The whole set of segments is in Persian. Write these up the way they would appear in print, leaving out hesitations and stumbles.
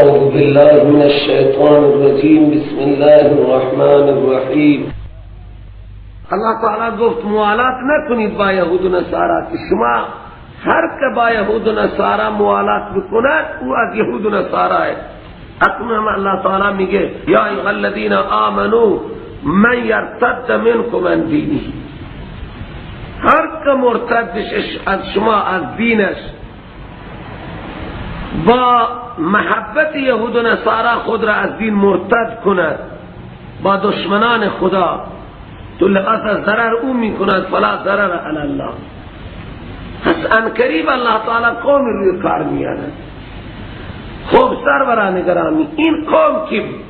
اعوذ بالله من الشیطان الرجیم. بسم الله الرحمن الرحیم. الله تعالی گفت موالات نکنید با یهود و نصارا، که شما هر که با یهود و نصارا موالات بکند او از یهود و نصارا ہے. اکنون الله تعالی میگه یا ایها الذین آمنوا من یرتد منکم عن دینه، هر که مرتد از شما از دینش با محبت یهود و نصارا خود را از دین مرتد کند، با دشمنان خدا تو لحاظ ضرر او میکند، فلا ضرر علی الله. پس عنقریب الله تعالی قوم روی کار میارد. خوب سروران گرامی، این قوم کی بود؟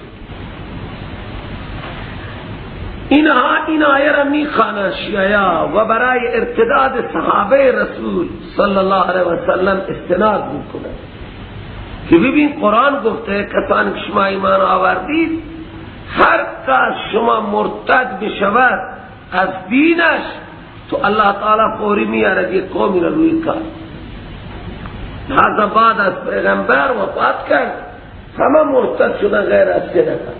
اینها این آیه را میخوانند شیعه و برای ارتداد صحابه رسول صلی الله علیه و سلم استناد میکنند که ببین قرآن گفته کسانی که شما ایمان آوردید هر کس شما مرتد بشود از دینش تو الله تعالی فوری میارد یک قومی را روی کار. لہذا بعد از پیغمبر وفات کرد همه مرتد شدن غیر از سه نفر.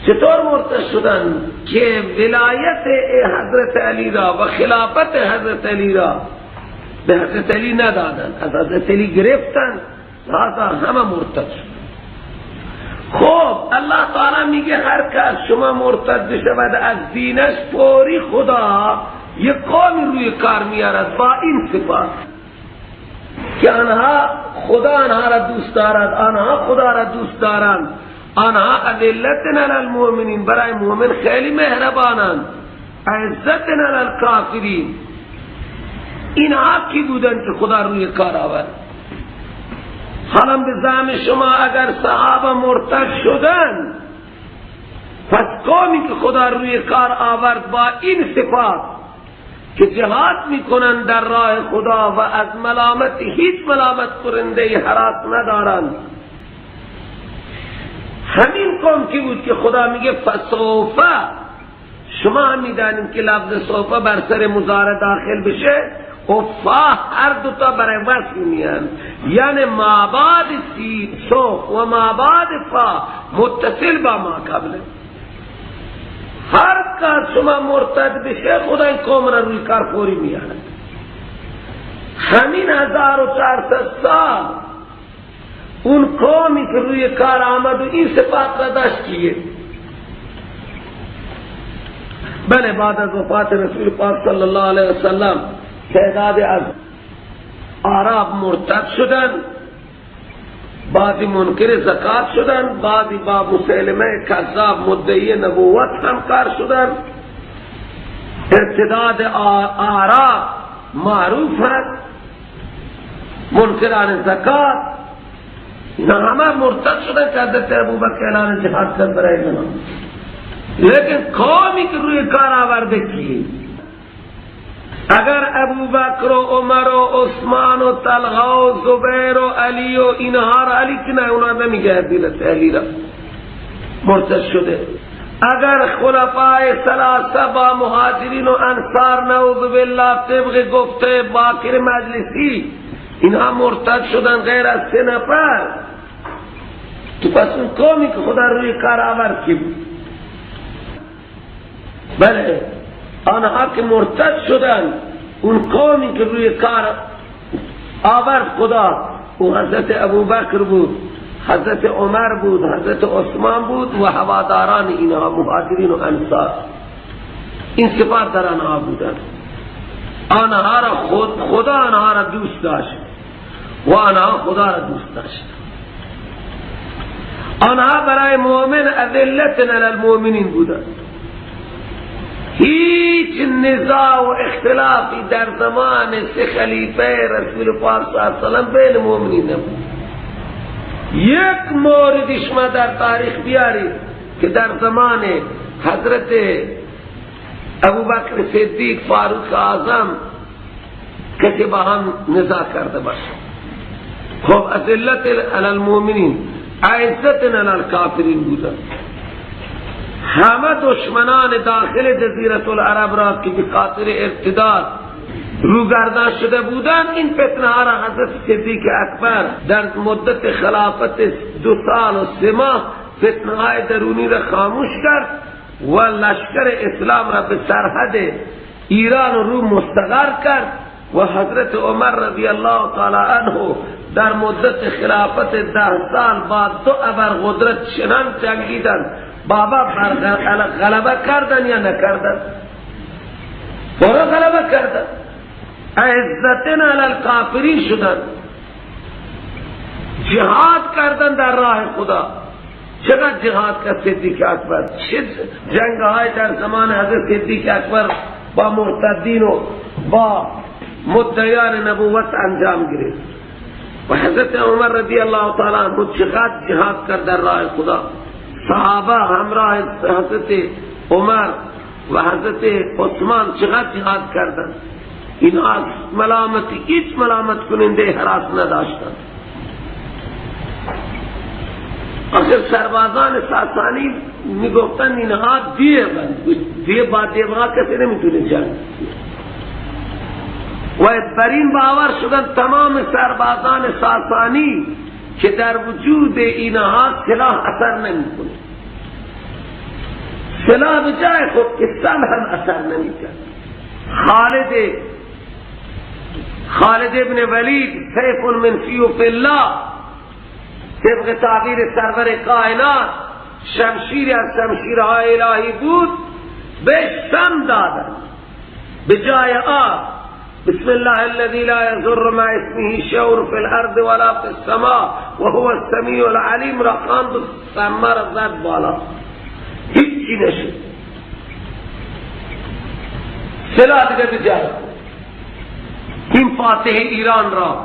چطور مرتد شدن؟ که ولایت حضرت علی را و خلافت حضرت علی را به حضرت علی ندادن، از حضرت علی گرفتن، لہذا همه مرتد شدن. خب الله تعالی میگه هر کس شما مرتد بشود از دینش فوری خدا یک قومی روی کار میارد با این صفات که آنها خدا آنها را دوست دارد، آنها خدا را دوست دارند، آنها اذلت علی المؤمنین، برای مؤمن خیلی مهربانند، عزت علی الکافرین. اینها کی بودند که خدا روی کار آورد؟ حالا به زعم شما اگر صحابه مرتد شدن پس قومی که خدا روی کار آورد با این صفات که جهاد میکنند در راه خدا و از ملامت هیچ ملامت کننده هراس ندارند، همین قوم کی بود که خدا میگه فسوف؟ شما میدانید که لفظ سوف بر سر مضارع داخل بشه و فا هر دوتا برای وصف میان، یعنی ما بعد سوف و ما بعد فا متصل با ما قبل. هر کار شما مرتد بشه خدا این قوم را روی کار فوری میاره. همین 1400 سال اون قومی که روی کار آمد و این صفات را داشت کیه؟ بله، بعد از وفات رسول پاک صلی الله علیه وسلم تعداد از اعراب مرتد شدن، بعضی منکر زکات شدن، بعضی با مسلمه کذاب مدعی نبوت همکار شدن. ارتداد اعراب معروف هست، منکران زکات اینا همه مرتد شدن که حضرت ابوبکر اعلان جهاد کرد برای اینا. لیکن قومی که روی کار آورده کیه؟ اگر ابوبکر و عمر و عثمان و طلحه و زبیر و علی و اینها را، علی که نه اونا نمیگه علی را مرتد شده، اگر خلفای ثلاثه با مهاجرین و انصار نعوذ بالله طبق گفته باقر مجلسی اینها مرتد شدن غیر از سه نفر، تو پس اون قومی که خدا روی کار آورد کی بود؟ بله، آنها که مرتد شدن اون قومی که روی کار آورد خدا او حضرت ابوبکر بود، حضرت عمر بود، حضرت عثمان بود و هواداران اینها مهاجرین و انصار. این صفات در آنها بودند. آنها را خدا آنها را دوست داشت و آنها خدا را دوست داشت. آنها برای مؤمن اذلت علی المؤمنین بودند. هیچ نزاع و اختلافی در زمان سه خلیفه رسول پاک صلی الله علیه و سلم بین مؤمنین نبود. یک مورد شما در تاریخ بیارید که در زمان حضرت ابوبکر صدیق فاروق اعظم کسی با هم نزاع کرده باشه. خب اذلت علی المؤمنین عزت علی الکافرین بودن. همه دشمنان داخل جزیرة العرب را که به خاطر ارتداد روگردان شده بودن، این فتنه ها را حضرت صدیق اکبر در مدت خلافت 2 سال و 3 ماه فتنه های درونی را خاموش کرد و لشکر اسلام را به سرحد ایران و روم مستقر کرد. و حضرت عمر رضی الله تعالی عنه در مدت خلافت 10 سال با 2 ابر قدرت چنان جنگیدن، بابا بر غلبه کردن یا نکردن؟ برا غلبه کردن، عزتن علی الکافرین شدن، جهاد کردن در راه خدا. چقدر جهاد کرد صدیق اکبر، چه جنگ های در زمان حضرت صدیق اکبر با مرتدین و با مدعیان نبوت انجام گرفت. و حضرت عمر رضی الله تعالی عنہ چقدر جهاد کرد در راه خدا. صحابه همراه حضرت عمر و حضرت عثمان چقدر جهاد کردند. اینها از ملامتی هیچ ملامت کننده هراس نداشتند. آخر سربازان ساسانی میگفتند اینها دیوند، دیو با دیوها کسی نمیتونه جنگ. و بر این باور شدن تمام سربازان ساسانی که در وجود اینها سلاح اثر نمیکنه، سلاح به جای خود که سم هم اثر نمیکنه. خالد ابن ولید سیف من سیوف الله، طبق تعبیر سرور کائنات شمشیر از شمشیرهای الهی بود، بهش سم دادن به جای آب. بسم الله الذي لا يضر مع اسمه شيء في الارض ولا في السماء وهو السميع العليم را خواند و سمه را زد بالا، هیچی نشد. سلاح دیگه به جای این فاتح ایران را،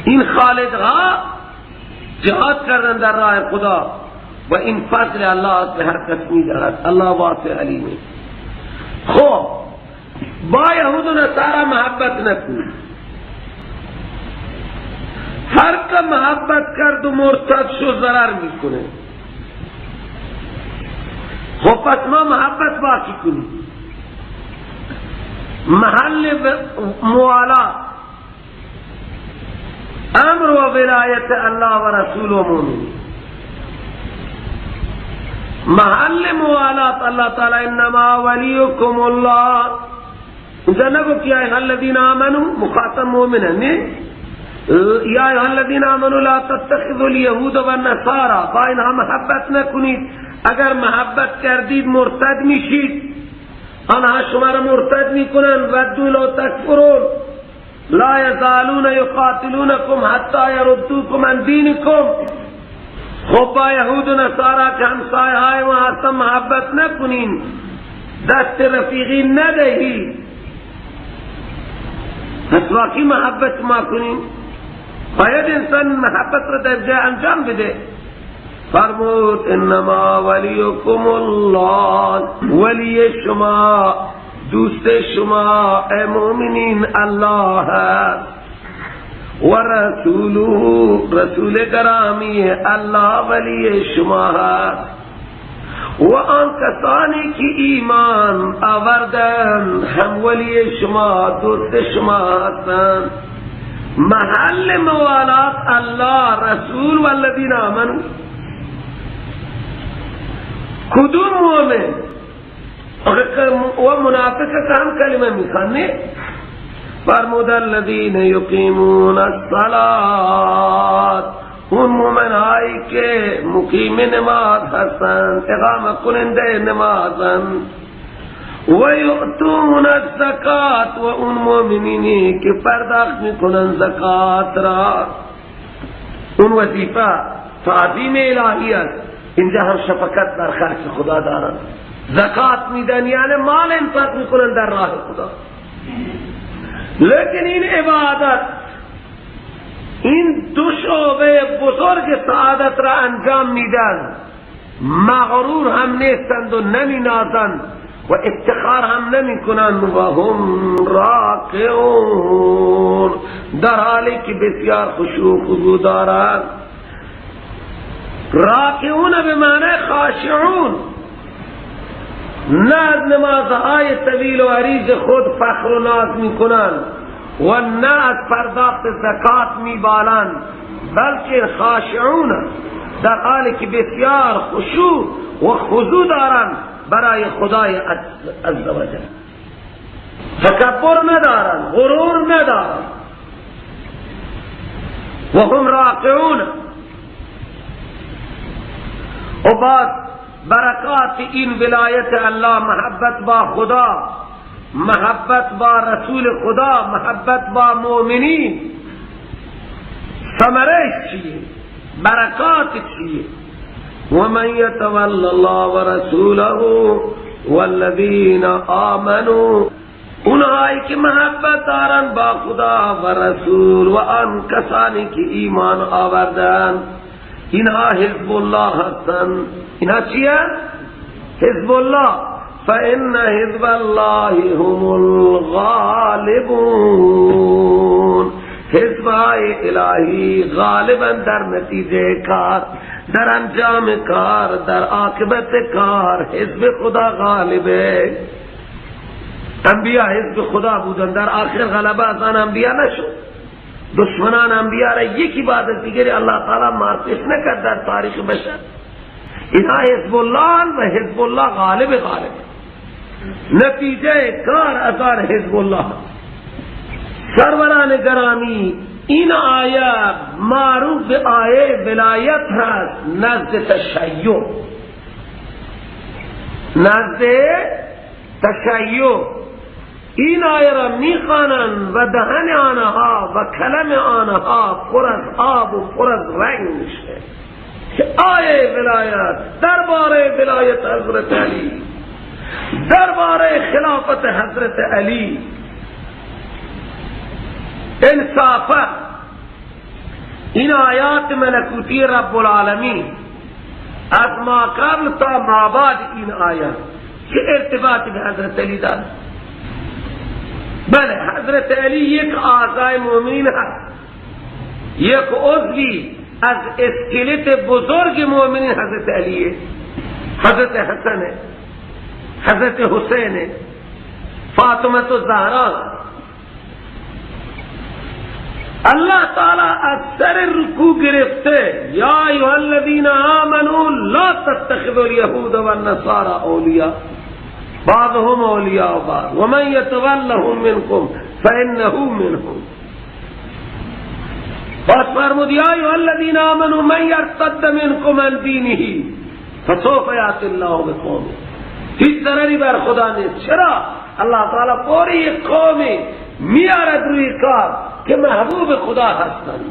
این خالدها جهاد کردن در راه خدا و این فضل الله به هر کس می‌دهد. الله واسع علیمه. خب با یهود و نصارا محبت نکن. هر که محبت کرد و مرتد شو ضرر میکنه. خب پس ما محبت باقی کنیم. محل موالات امر و ولایت الله و رسول و مومن، محل موالات اللہ تعالی انما ولیکم اللہ. اینجا نگو که یا ایها الذین آمنوا، مخاطب مومن ہے، نه یا ایها الذین آمنوا لا تتخذوا اليهود والنصارى، با اینها محبت نکنید، اگر محبت کردید مرتد میشید، آنها شما را مرتد میکنن. ودوا لو تکفرون لا یزالون یقاتلونکم حتی یردوکم عن دینکم. خب با یهود و نصارا که همسایه های ما هستن محبت نکنین، دست رفیقی ندهید، پس واقعی محبت ما کنین. باید انسان محبت را در جای انجام بده. فرمود انما ولیکم الله، ولی شما، دوست شما ای مؤمنین الله است و رسوله، رسول گرامی الله ولی شما است و آن کسانی که ایمان آوردند هم ولی شما، دوست شما هستند. محل موالات الله، رسول و الذین آمنوا. کدوم مؤمن و منافق که هم کلمه میخوانه؟ فرمود الذین یقیمون الصلاة، اون مومن هایی که مقیم نماز هستند، اقامه کننده نمازند، و یؤتون الزکات، و اون مومنینی که پرداخت میکنن زکات را. اون وظیفه تعظیم الهی است. اینجا هم شفقت بر خلق خدا دارند، زکات میدن، یعنی مال انفاق میکنن در راه خدا. لیکن این عبادت، این دو شعبه بزرگ سعادت را انجام میدن، مغرور هم نیستند و نمی نازند و افتخار هم نمی کنند. و هم راکعون، در حالی که بسیار خشوع و خضوع دارند. راکعون به معنی خاشعون، نه از نمازهای طویل و عریض خود فخر و ناز میکنند و نه از پرداخت زکات میبالند، بلکه خاشعون، در حالی که بسیار خشوع و خضوع دارند برای خدای عز و جل. تکبر ندارند، غرور ندارند. و هم راکعون. و بعد برکات این ولایت الله، محبت با خدا، محبت با رسول خدا، محبت با مؤمنین، ثمرش چیه؟ برکات چیه؟ ومن يتول الله ورسوله والذین آمنوا، اونهایی که محبت دارن با خدا و رسول و آن کسانی که ایمان آوردن، اینها حزب الله هستند. اینها چیه؟ حزب الله. فإن حزب الله هم الغالبون. حزب های الهی غالبا در نتیجه کار، در انجام کار، در عاقبت کار حزب خدا غالبه. انبیاء حزب خدا بودن، در آخر غلبه از آن انبیاء نشد. دشمنان انبیاء را یکی بعد از دیگری الله تعالی مارپیش نکرد در تاریخ بشر. اینها حزب الله و حزب الله غالب غالب. نتیجه کار از آن حزب الله. سروران گرامی، این آیه معروف به آیه ولایت هست نزد تشیع. نزد تشیع این آیه را میخوانند و دهن آنها و کلم آنها پر از آب و پر از رنگ میشه که آیه ولایت درباره ولایت حضرت علی، درباره خلافت حضرت علی، انصافا این آیات ملکوتی رب العالمین از ما قبل تا ما بعد این آیات چه ارتباطی به حضرت علی دارد؟ بله، حضرت علی یک اعضای مؤمنین هست، یک عضوی از اسکلت بزرگ مؤمنین حضرت علیه، حضرت حسن، حضرت حسین، فاطمه الزهرا. الله تعالی از سر رکوع گرفته، یا ایها الذین آمنوا لا تتخذوا اليهود والنصارى اولیاء بعضهم اولیاء بعض ومن يتولهم منکم فانه منهم. باز فرمود یا ایها الذین آمنوا من یرتد منکم عن دینه فسوف یأتی الله بقوم. هیچ ضرری بر خدا نیست. چرا؟ الله تعالی پوری یک قومی میارد روی کار که محبوب خدا هستند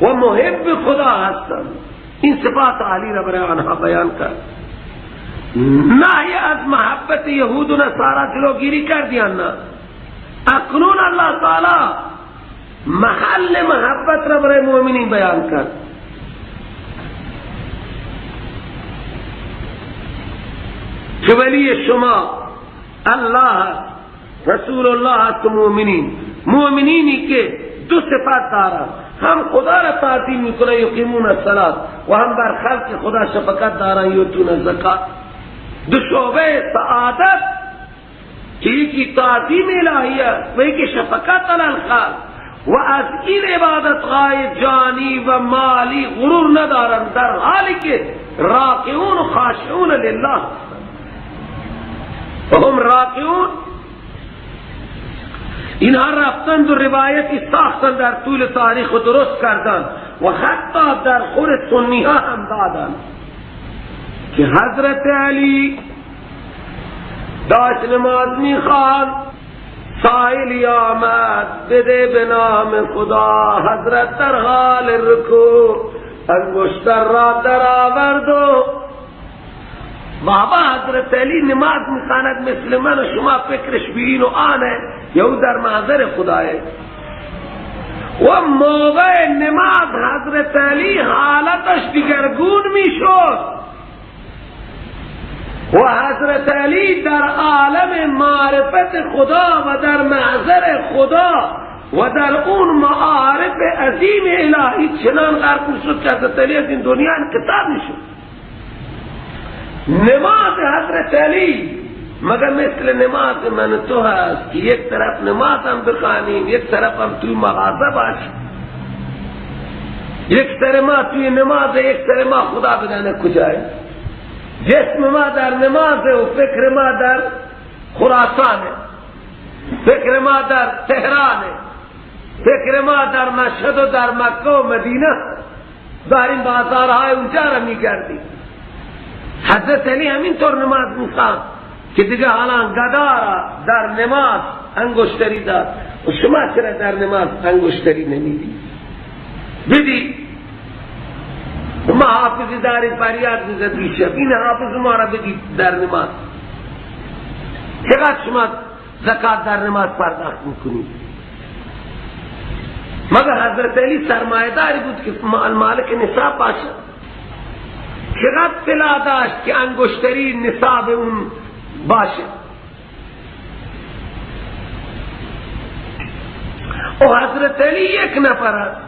و محب خدا هستند. این صفات عالی را برای آنها بیان کرد. نهی از محبت یهود و نصارا جلوگیری کردیان نه. اکنون الله تعالی محل محبت را برای مؤمنین بیان کرد. که ولی شما الله، رسول الله هست، مؤمنین، مؤمنینی که دو صفات دارند، هم خدا را تعظیم میکنه یقیمون الصلاة و هم بر خلق خدا شفقت دارند یؤتون الزکات. دو شعبه سعادت که یکی تعظیم الهی است و یکی شفقت علی الخلق، و از این عبادت های جانی و مالی غرور ندارند، در حالی که راکعون و خاشعون لله و هم راکعون. اینها رفتند و روایتی ساختند در طول تاریخ و درست کردند و حتی در خور سنی ها هم دادند که حضرت علی داشت نماز میخواند، سائلی آمد بده به نام خدا. حضرت در حال رکوع انگشتر را در آورد و بابا حضرت علی نماز میخواند مثل من و شما، فکرش به این و آنه، یا او در محضر خدایه. و موقع نماز حضرت علی حالتش دیگرگون میشد و حضرت علی در عالم معرفت خدا و در محضر خدا و در اون معارف عظیم الهی چنان غرق میشد که حضرت علی از این دنیا انقطاع میشد. نماز حضرت علی مگر مثل نماز من تو هست که یک طرف نماز هم بخوانیم، یک طرف هم توی مغازه باشیم. یک سر ما توی نماز، یک سر ما خدا بدانه کجایه. جسم ما در نماز و فکر ما در خراسانه، فکر ما در تهرانه، فکر ما در مشهد و در مکه و مدینه، در این بازارهای اونجا را میگردیم. حضرت علی همینطور نماز میخوان که دیگه حالا گدا را در نماز انگشتری داد و شما چرا در نماز انگشتری نمیدی؟ بدی. ما حافظی داری فریاد میزد دیشب، این حافظ ما را بدی در نماز. چقدر شما زکات در نماز پرداخت میکنید؟ مگر حضرت علی سرمایه داری بود که مالک نصاب باشه؟ چقدر طلا داشت که انگشتری نصاب اون باشه؟ او حضرت علی یک نفر است.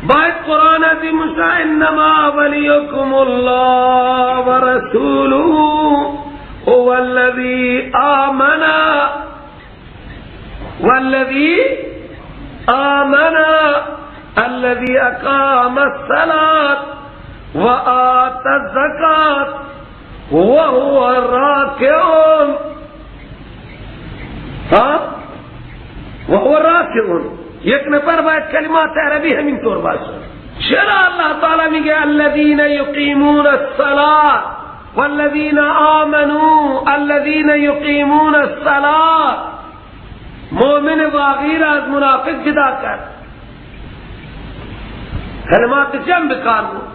باید قرآن عظیم انما ولیکم الله ورسوله هو الذی آمن والذی آمن الذی اقام الصلاة وآت الزکاة وهو راکع. ها، وهو راکع. یک نفر باید کلمات عربی همینطور باشه. چرا الله تعالی میگه الذین یقیمون الصلاة والذین آمنوا الذین یقیمون الصلاة؟ مؤمن واقعی را از منافق جدا کرد، کلمات جمع بکار بود.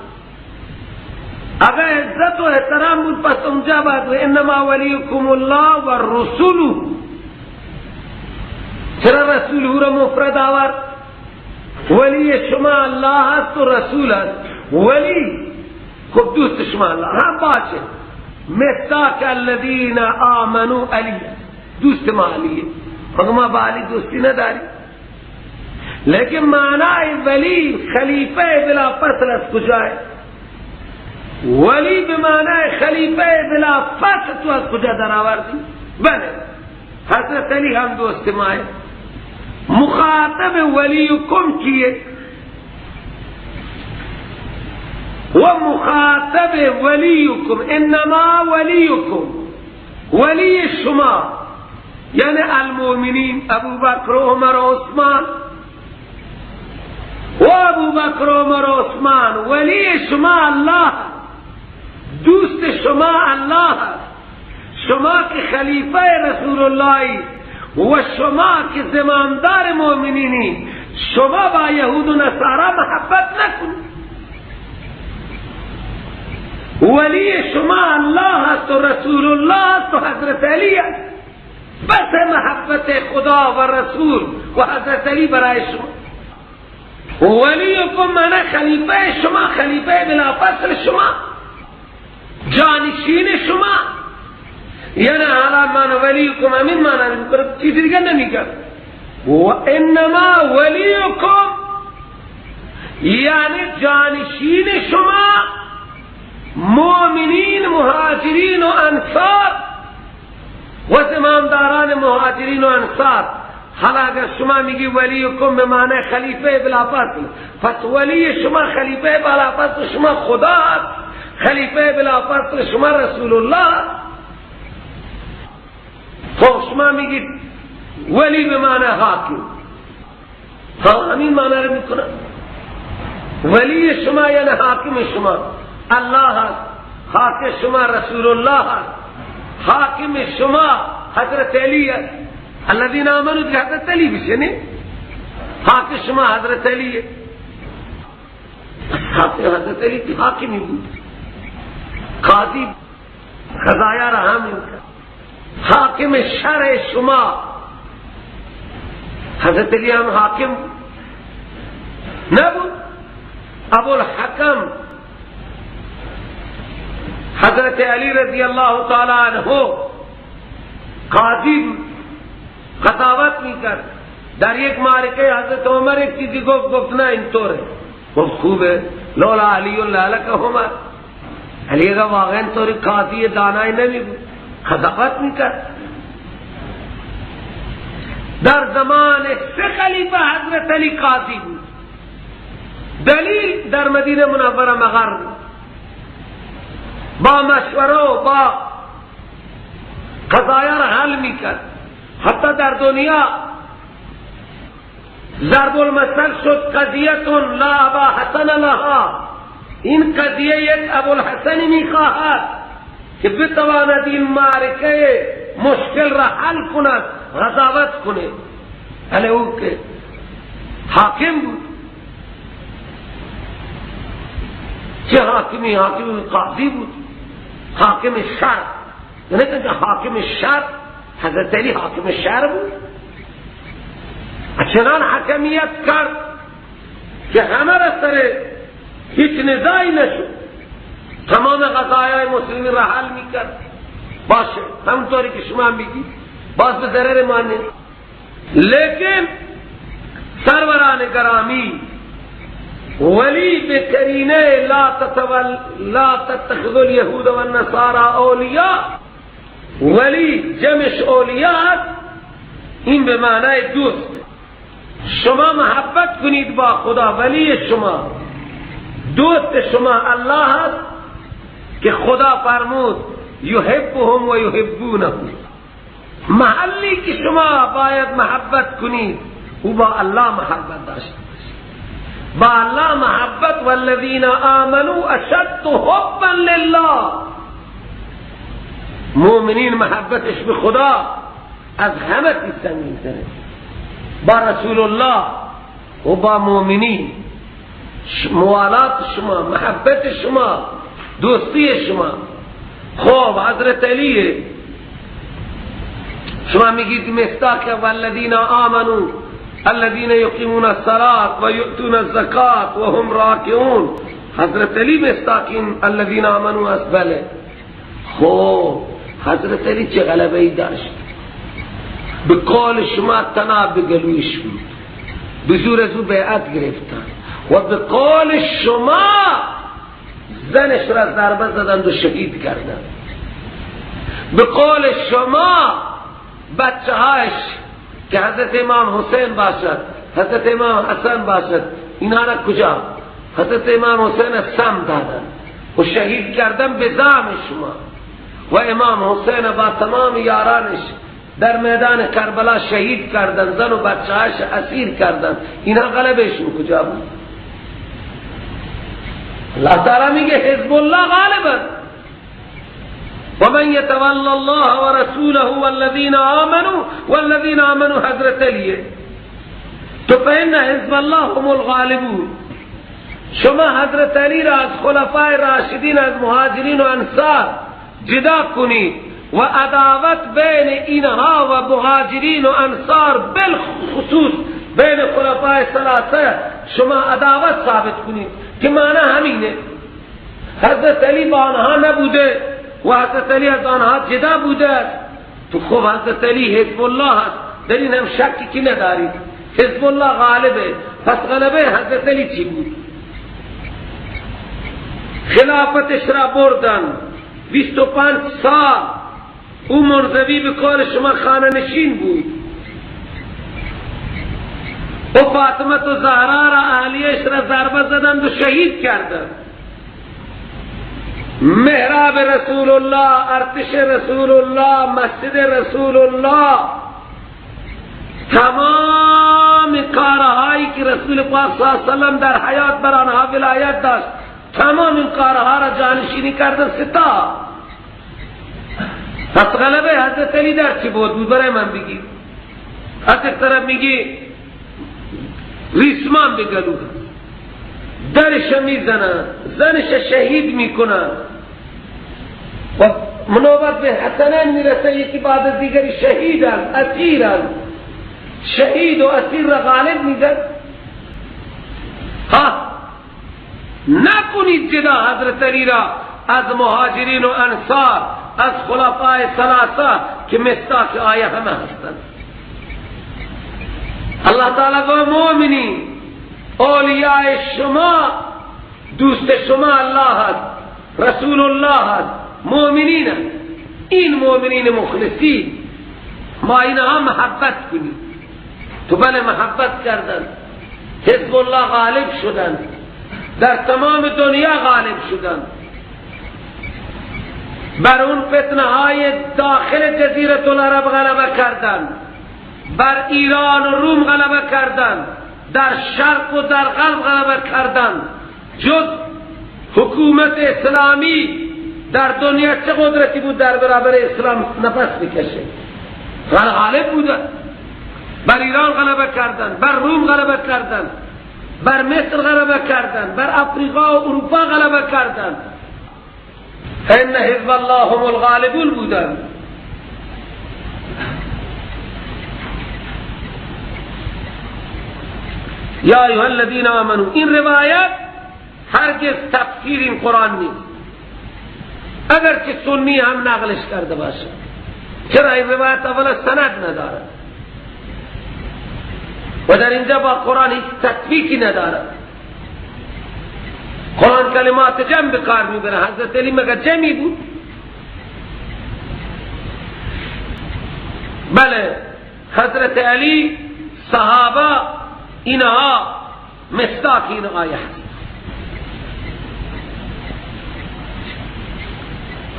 اگر عزت و احترام بود پس اونجا باید انما ولیکم الله و رسوله. چرا رسوله را مفرد آورد؟ ولی شما الله هست و رسول هست. ولی خب دوست شما الله هم باشه. مصداق الذین آمنوا علی، دوست ما علیه، مگر ما با علی دوستی نداری. لیکن معنای ولی خلیفه بلا فصل از کجا ہے؟ ولی به معنای خلیفه بلا فصل تو از کجا در آوردی؟ بله، حضرت علی هم دوست ما ہے. مخاطب ولیکم کیه؟ و مخاطب ولیکم انما ولیکم، ولی شما یعنی المؤمنین ابو بکر و عمر و عثمان. و ابو بکر و عمر و عثمان ولی شما الله، دوست شما الله، شما که خلیفه رسول الله و شما که زمامدار مؤمنینی، شما با یهود و نصارا محبت نکنید. ولی شما الله است و رسول الله است و حضرت علی است. بس محبت خدا و رسول و حضرت علی برای شما. ولیکم معنی خلیفه شما، خلیفه بلا فصل شما، جانشین شما. یعنی حالا من ولیکم همین معنی میکنه، چیزی دیگه نمیگه. و انما ولیکم یعنی جانشین شما، مؤمنین مهاجرین و انصار و زمامداران مهاجرین و انصار. حالا اگر شما میگی ولیکم به معنی خلیفه بلا فصل، پس ولی شما خلیفه بلا فصل شما خدا، خلیفه بلا فصل شما رسول الله. خب شما میگید ولی به معنی حاکم، ها همین معنی رو میکنه. ولی شما یعنی حاکم شما الله هست، حاکم شما رسول الله هست، حاکم شما حضرت علی هست. الذین آمنوا دیگه حضرت علی بشه نه؟ حاکم شما حضرت علی، حضرت علی کی حاکمی بود، قاضی قضایا را هم حاکم شرع شما حضرت علی هم حاکم نبود. ابوالحکم حضرت علی رضی الله تعالی عنہ قاضی بود، قضاوت میکرد. در یک معرکه حضرت عمر یک چیزی گفت، گفت نه اینطوره. گفت خوبه، لولا علی لهلک عمر. علی کا واقعا طوری قاضی دانای نمی بود. قضاوت میکرد. در زمان سه خلیفه حضرت علی قاضی بود. دلیل در مدینه منوره مغر بود، با مشوره و با قضایا را حل میکرد. حتی در دنیا ضرب المثل شد قضیتون لا ابا حسن لها، این قضیه یک ابوالحسنی میخواهد که بتواند این معرکه مشکل را حل کند، قضاوت کنه. ولی او که حاکم بود، چه حاکمی؟ حاکم قاضی بود، حاکم شهر. یعنی که حاکم شهر، حضرت علی حاکم شهر بود. چنان حکمیت کرد که همه را سر هیچ نزاعی نشد، تمام قضایای مسلمین را حل میکرد. باشه همونطوری که شما میگید، باز به ضرر ما نیست. لیکن سروران گرامی، ولی به کرینه لا تتخذوا اليهود والنصارى اولیاء، ولی جمش اولیاء، این به معنای دوست. شما محبت کنید با خدا، ولی شما دوست شما الله است که خدا فرمود یحبهم و یحبونه. محلی که شما باید محبت کنید او با الله محبت داشته باشید، با الله محبت. والذین آمنوا اشد حبا لله، مؤمنین محبتش به خدا از همه چیز سنگین تره، با رسول الله و با مؤمنین. موالات شما، محبت شما، دوستی شما. خب حضرت علی شما میگید مصداق والذین آمنوا الذین یقیمون الصلاة و یؤتون الزکاة و هم راکعون، حضرت علی مصداق این الذین آمنوا است. بله. خب حضرت علی چه غلبه ای داشت؟ به قول شما تناب به گلویش بود، به زور از او بیعت گرفتن و به قول شما زنش را ضربه زدند و شهید کردند. به قول شما بچه هایش که حضرت امام حسین باشد، حضرت امام حسن باشد، اینها را کجا؟ حضرت امام حسین سم دادن و شهید کردن به زعم شما، و امام حسین با تمام یارانش در میدان کربلا شهید کردن، زن و بچه هایش اسیر کردن. اینها غلبهشون کجا بود؟ اللہ تعالی میگه حزب الله غالبا ومن يتولى الله ورسوله والذین آمنوا، والذین آمنوا حضرت علیه، تو فإن حزب الله هم الغالبون. شما حضرت علی را از خلفای راشدین، از مهاجرین و انصار جدا کنید و عداوت بین اینها و مهاجرین و انصار، بالخصوص بین خلفای ثلاثه شما عداوت ثابت کنید که معنی همینه، حضرت علی با آنها نبوده و حضرت علی از آنها جدا بوده. تو خب حضرت علی حزب الله هست، در این هم شکی که ندارید، حزب الله غالبه. پس غلبه حضرت علی چی بود؟ خلافتش را بردن 25 سال او منزوی به قول شما خانه نشین بود، او فاطمه و زهرا را اهلیش را ضربه زدند و شهید کردند. محراب رسول الله، ارتش رسول الله، مسجد رسول الله، تمام کارهایی که رسول پاک صلی الله علیه و سلم در حیات بر آنها ولایت داشت، تمام این کارها را جانشینی کردن ستا. پس غلبه حضرت علی در چی بود؟ برای من بگی. از یک طرف میگی ریسمان به گلو هست، درش میزنن، زنش شهید میکنن و منوبت به حسنین میرسه، یکی بعد از دیگری شهیدن، اسیرن، شهید و اسیر را غالب میزن. ها نکنید جدا حضرت علی را از مهاجرین و انصار، از خلفای ثلاثه که مصداق آیه همه هستند. الله تعالی گفت مؤمنین، اولیاء شما، دوست شما الله هست، رسول الله هست، مؤمنین هست. این مؤمنین مخلصی، ما اینها محبت کنیم. تو بله محبت کردن، حزب الله غالب شدن، در تمام دنیا غالب شدن، بر اون فتنه های داخل جزیره العرب غلبه کردن، بر ایران و روم غلبه کردن، در شرق و در غرب غلبه کردن. جز حکومت اسلامی در دنیا چه قدرتی بود در برابر اسلام نفس بکشه؟ غالب بودن، بر ایران غلبه کردن، بر روم غلبه کردن، بر مصر غلبه کردن، بر افریقا و اروپا غلبه کردن. ان حزب الله هم الغالبون بودن. یا ایها الذین آمنوا، این روایت هرگز تفسیر این قرآن نیست، اگر که سنی هم نقلش کرده باشه. چرا این روایت اولا سند نداره و در اینجا با قرآن هیچ تطبیقی نداره. قرآن کلمات جمع به کار میبره، حضرت علی مگر جمعی بود؟ بله، حضرت علی، صحابه، اینها مصداق این آیه هست.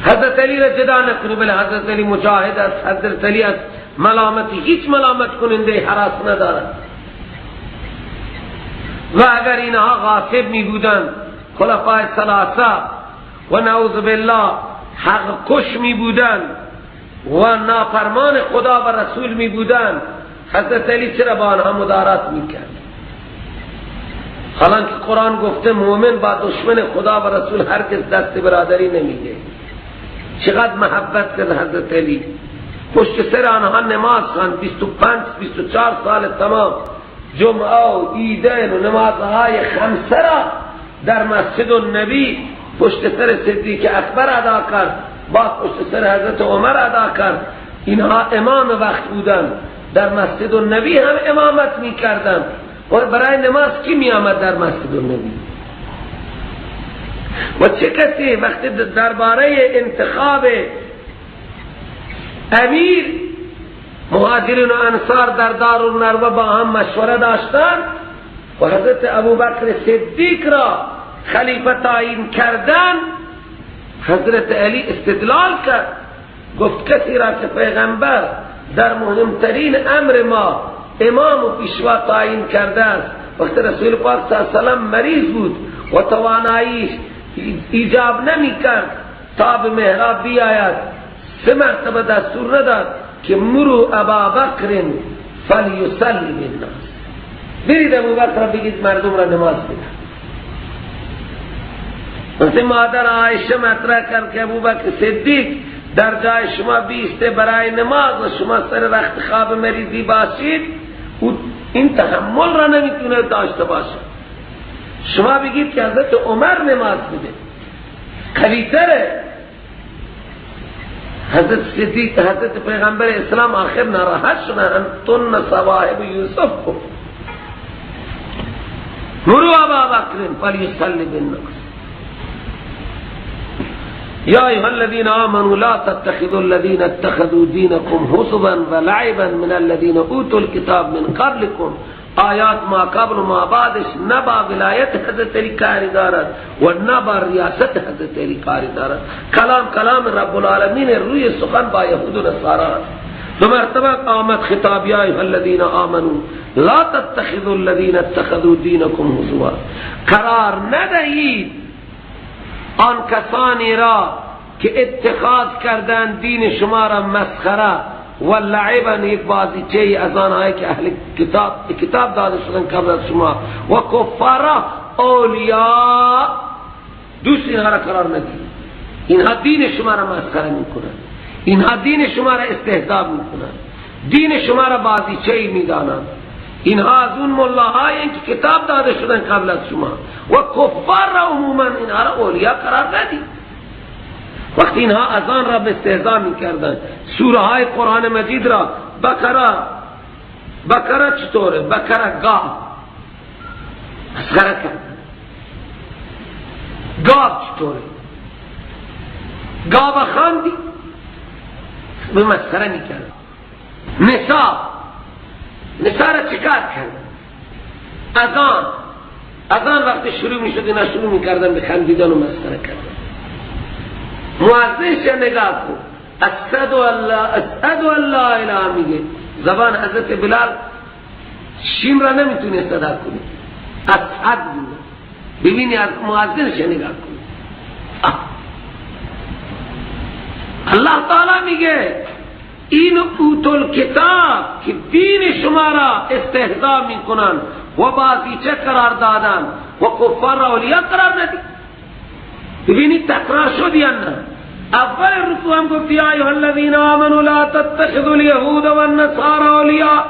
حضرت علی را جدا نکنی، بله حضرت علی مجاهد است، حضرت علی از ملامتی هیچ ملامت کننده حراس ندارد. و اگر اینها غاصب می بودند، خلفای ثلاثه و نعوذ بالله حق کش می بودند و نافرمان خدا و رسول می بودند، حضرت علی چرا با آنها مدارات می کرد؟ حالانکه قرآن گفته مؤمن با دشمن خدا و رسول هرگز دست برادری نمیده. چقدر محبت کرد حضرت علی، پشت سر آنها نماز خواند، 25 24 سال تمام، جمعه و عیدین و نمازهای خمسه را در مسجد النبی پشت سر صدیق اکبر ادا کرد، با پشت سر حضرت عمر ادا کرد. اینها امام وقت بودند، در مسجد النبی هم امامت می کردند. و برای نماز کی می آمد در مسجد النبی؟ و چه کسی وقتی درباره انتخاب امیر مهاجرین و انصار در دارالنروه با هم مشوره داشتند و حضرت ابوبکر صدیق را خلیفه تعیین کردن، حضرت علی استدلال کرد، گفت کسی را که پیغمبر در مهمترین امر ما امام و پیشوا تعیین کرده است، وقتی رسول پاک صلی الله علیه و سلم مریض بود و تواناییش ایجاب نمی کرد تا به محراب بیاید، سه مرتبه دستور نداد که مرو ابا بکر فلیصلی بالناس، برید ابوبکر را بگید مردم را نماز بده. وقتی مادر عایشه مطرح کرد که ابوبکر صدیق در جای شما بیسته برای نماز و شما سر رخت خواب مریضی باشید، این تحمل را نمیتونه داشته باشه، شما بگید که حضرت عمر نماز بده، قوی‌تره. حضرت صدیق، حضرت پیغمبر اسلام آخر ناراحت شدن، انتن صواحب یوسف، مروا ابا بکر فلیصلی بالناس. یا ایها الذین آمنوا لا تتخذوا الذین اتخذوا دینکم هزوا ولعبا من الذین اوتوا الکتاب من قبلکم. آیات ما قبل و ما بعدش نه با ولایت حضرت علی کاری دارد و نه با ریاست حضرت علی کاری دارد. کلام کلام رب العالمین روی سخن با یهود و نصارا. دو مرتبه آمد خطاب یا ایها الذین آمنوا لا تتخذوا الذین اتخذوا دینکم هزوا، قرار ندهید آن کسانی را که اتخاذ کردن دین شما را مسخره و لعبا، یک بازیچه از آنهایی که اهل کتاب داده شدن قبل از شما، و کفارا اولیاء، دوست اینها را قرار ندید. اینها دین شما را مسخره میکنند، اینها دین شما را استهزاء میکنند، دین شما را بازیچه میدانند. اینها از اون ملاهایی که کتاب داده شدن قبل از شما و کفار را عموما اینها را اولیاء قرار ندید. وقتی اینها اذان را به استهزا میکردن، سوره های قرآن مجید را، بقره چطوره؟ بقره گاو مسخره کردن. گاو چطوره؟ گاو خواندی، به مسخره میکرد. نسا را چیکار کرد؟ اذان وقتی شروع میشد اینا شروع میکردن به خندیدن و مسخره کردن. مؤذنش نگاه کن، اشهد ان لا اله میگه، زبان حضرت بلال شین را نمیتونه صدا کنه، اشهد میگه. ببینی از مؤذنش نگاه کن. الله تعالی میگه این اوتول کتاب که دین شما را استهزا میکنن و بازیچه قرار دادن و کفار را اولیاء قرار ندید. ببینید تکرار شد یا نه؟ اول رکوع هم گفت یا ایها الذین آمنوا لا تتخذوا اليهود والنصارى اولیاء.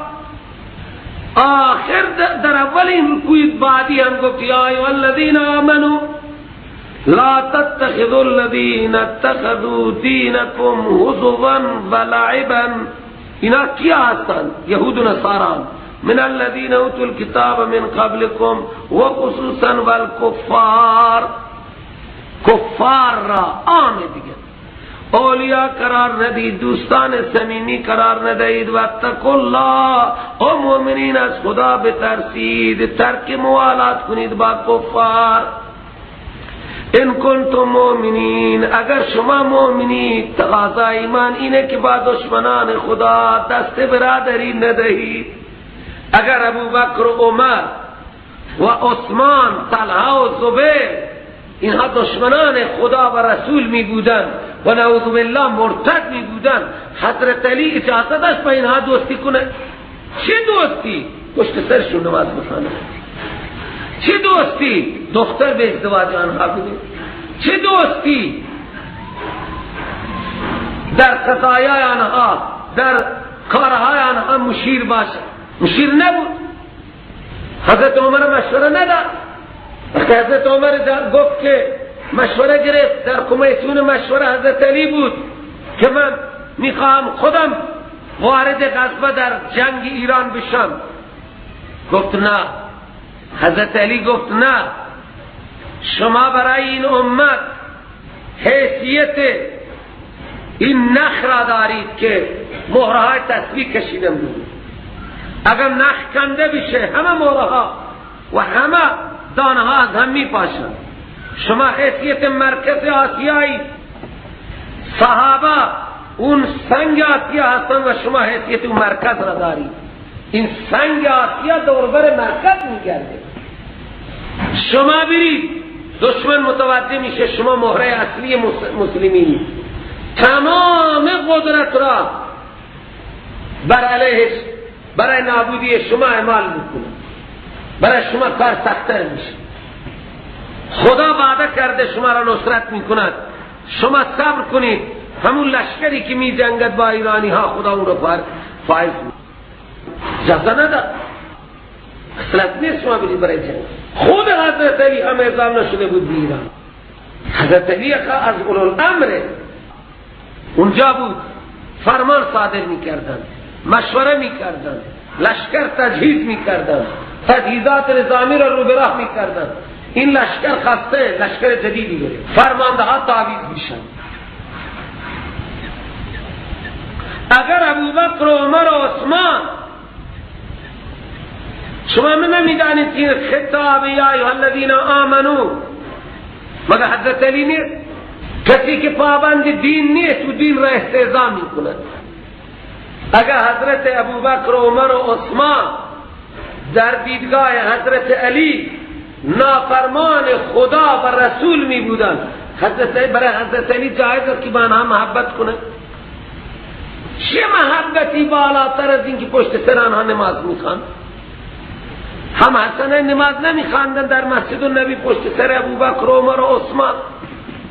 آخر در اولین رکوع بعدی هم گفت یا ایها الذین آمنوا لا تتخذوا الذین اتخذوا دینکم هزوا ولعبا. اینا کیا هستند؟ یهود و نصاران. من الذین اوتوا الکتاب من قبلکم و خصوصا والکفار، کفار را عام دیگه اولیاء قرار ندید، دوستان صمیمی قرار ندهید. واتقوا الله، او مؤمنین از خدا بترسید، ترک موالات کنید با کفار. ان کنتم مؤمنین، اگر شما مؤمنید، تقاضا ایمان اینه که با دشمنان خدا دست برادری ندهید. اگر ابوبکر و عمر و عثمان، طلحه و زبیر اینها دشمنان خدا و رسول می بودن و نعوذ بالله مرتد می بودن، حضرت علی اجازه داشت با اینها دوستی کنه؟ چه دوستی؟ پشت سرشون نماز بخوانه. چه دوستی؟ دختر به ازدواج آنها بده. چه دوستی؟ در قضایای آنها، در کارهای آنها مشیر باشه. مشیر نبود. حضرت عمر مشوره نداد. وقتی حضرت عمر گفت که مشوره گرفت، در کمیسیون مشوره حضرت علی بود که من میخواهم خودم وارد غزوه در جنگ ایران بشم. گفت نه. حضرت علی گفت نه، شما برای این امت حیثیت این نخ را دارید که مهرهای تسبیح کشیدن بود. اگر نخ کنده بشه همه مهرها و همه دانه ها از هم می پاشن. شما حیثیت مرکز آسیایی، صحابه اون سنگ آسیا هستن و شما حیثیت اون مرکز را دارید. این سنگ آسیا دوربر مرکز میگرده. شما برید دشمن متوجه میشه شما مهره اصلی مسلمینی. تمام قدرت را بر علیهش، برای نابودی شما اعمال میکنه. برای شما کار سخت‌تر میشه. خدا وعده کرده شما را نصرت میکند. شما صبر کنید. همون لشکری که میجنگد با ایرانی ها خدا اون را فائز میکنه. اجازه نداد. اصلا نیست شما برید برای جنگ. خود حضرت علی هم اعزام نشده بود به ایران. حضرت علی از اولوالامر اونجا بود، فرمان صادر میکردن، مشوره میکردن، لشکر تجهیز میکردن، تجهیزات نظامی را رو به راه میکردن. این لشکر خسته، لشکر جدیدی داره، فرمانده ها تعویض میشن. اگر ابوبکر و عمر و عثمان، شما من نمیدانید این خطاب یا ایها الذین آمنو مگر حضرت علی نیست؟ کسی که پابند دین نیست و دین را استهزا میکند. اگر حضرت ابوبکر و عمر و عثمان در دیدگاه حضرت علی نافرمان خدا و رسول می بودند، برای حضرت علی جایز است که با آنها محبت کنه؟ چه محبتی بالاتر از اینکه پشت سر آنها نماز میخواند؟ هم حسن نماز نمیخواندن در مسجد النبی پشت سر ابوبکر و عمر و عثمان.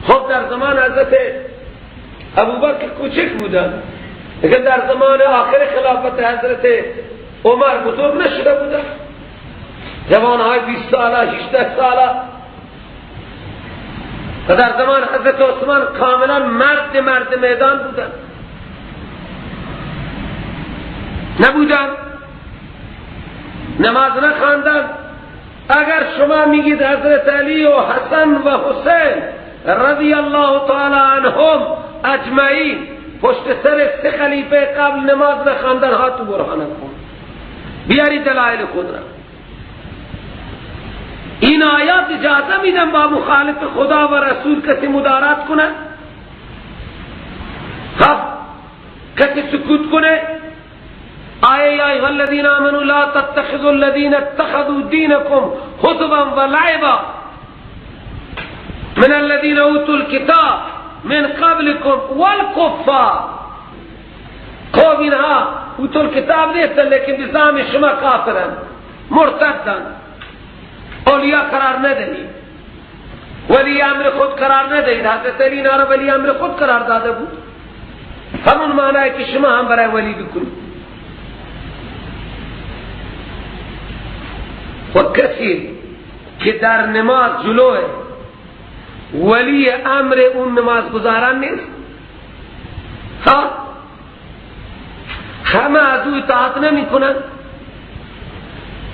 خب در زمان حضرت ابوبکر کوچک بودن، لیکن در زمان آخر خلافت حضرت عمر بزرگ نشده بودن. جوانهای 20 ساله، 18 ساله. و در زمان حضرت عثمان کاملا مرد میدان بودن. نبودن، نماز نخواندن. اگر شما میگید حضرت علی و حسن و حسین رضی الله تعالی عنهم اجمعین پشت سر سه خلیفه قبل نماز نخواندن، هاتوا برهانکم، بیاری دلائل خود را. این آیات اجازه میدن با مخالف خدا و رسول کسی مدارات کنه؟ خب کسی سکوت کنه؟ آیه یا ایها الذین آمنوا لا تتخذوا الذین اتخذوا دینکم هزوا ولعبا من الذین اوتوا الکتاب من قبلكم والکفار. خب اینها اوتوا الکتاب نیستن، لیکن بزعم شما کافرن، مرتدن، اولیاء قرار ندهید، ولی امر خود قرار ندهید. حضرت علی اینها را ولی امر خود قرار داده بود، همون معنی که شما هم برای ولی بکنید. و کسی که در نماز جلوه ولی امر اون نماز گزاران نیست، ها همه از او اطاعت نمی کنن.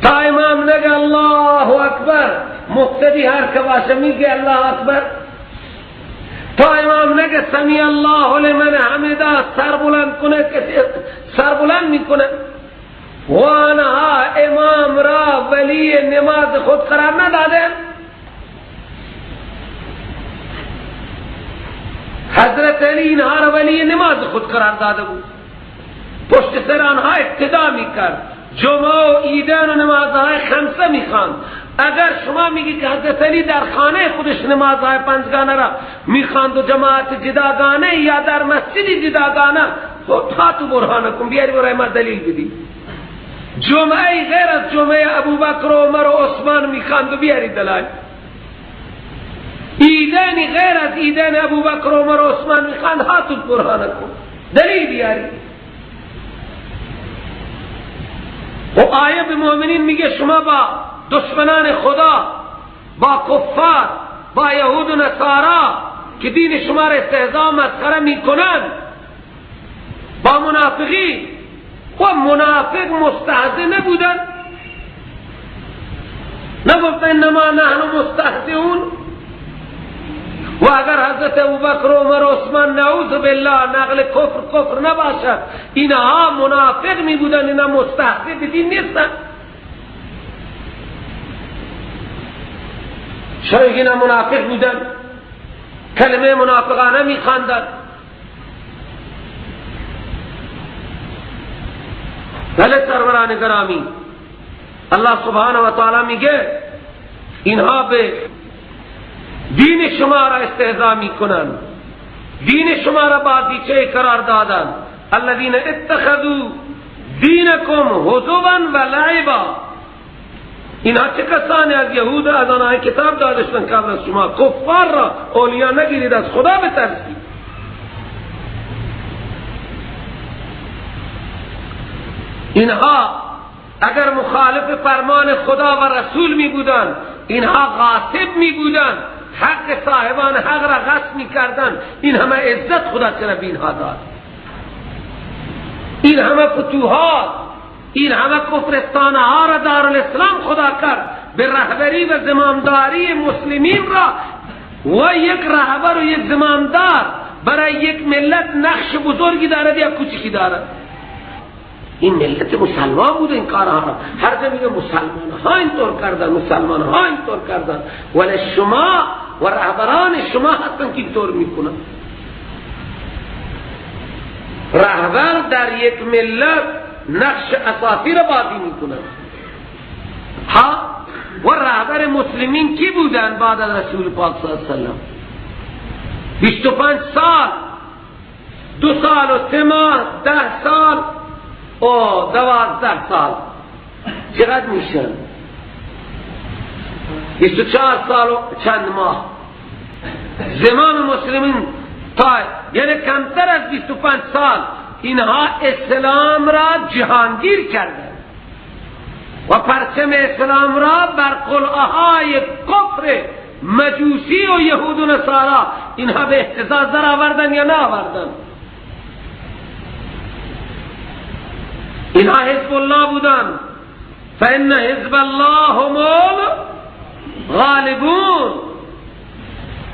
تا امام نگه الله اکبر، مقتدی هر که باشه میگه الله اکبر. تا امام نگه سمیع الله لمن حمده، سر بلند کنه، کسی سر بلند میکنه. و آنها امام را ولی نماز خود قرار نداده. حضرت علی اینها را ولی نماز خود قرار داده بود، پشت سر آنها اقتدا میکرد، جمعه و عیدین و نمازهای خمسه میخواند. اگر شما میگی که حضرت علی در خانه خودش نمازهای پنجگانه را میخواند و جماعت جداگانه یا در مسجد جداگانه، هاتوا برهانکم، بیاری برای ما دلیل بدی. جمعه غیر از جمعه ابوبکر و عمر و عثمان میخواند و بیاری دلایل. عیدین غیر از عیدین ابوبکر و عمر و عثمان میخواند، هاتوا برهانکم، دلیل بیاری. و آیه به مؤمنین میگه شما با دشمنان خدا، با کفار، با یهود و نصارا که دین شما را استهزا و مسخره میکنن، با منافقین، و منافق مستهزئ نبودن، نگفت انما نحن مستهزئون. و اگر حضرت ابوبکر و عمر و عثمان نعوذ بالله نقل کفر کفر نباشد، اینها منافق می بودن، اینا مستهزئ به دین نیستن. چرا اینا منافق بودن؟ کلمه منافقانه می خواندن. بله سروران گرامی، الله سبحانه و تعالی میگه اینها به دین شما را استهزا میکنن، دین شما را بازیچه قرار دادن. الذین اتخذوا دینکم هزوا و لعبا. اینها چه کسانی از یهود از آنها کتاب داده شدن قبل از شما، کفار را اولیا نگیرید، از خدا بترسید. اینها اگر مخالف فرمان خدا و رسول می بودن، اینها غاصب می بودن، حق صاحبان حق را غصب می کردن. این همه عزت خدا چرا به اینها داد؟ این همه فتوحات، این همه کفرستانه ها را دارالاسلام خدا کرد به رهبری و زمامداری مسلمین را. و یک رهبر و یک زمامدار برای یک ملت نقش بزرگی دارد یا کوچکی دارد؟ این ملت مسلمان بود این کارها را. هر جا میگه مسلمان ها اینطور کردن، مسلمان ها اینطور کردن، ولی شما و رهبران شما هستن که اینطور میکنن. رهبر در یک ملت نقش اساسی را بازی میکنن. ها و رهبر مسلمین کی بودن بعد از رسول پاک صلی الله علیه و سلم؟ 25 سال، 2 سال و 3 ماه، 10 سال و 12 سال، چقدر میشن؟ 24 سال و چند ماه. زمان مسلمین تا یعنی کمتر از 25 سال اینها اسلام را جهانگیر کردند و پرچم اسلام را بر قلعه های کفر مجوسی و یهود و نصارا اینها به اهتزاز در آوردن یا نه آوردن؟ اینها حزب الله بودن. فإن حزب الله هم الغالبون.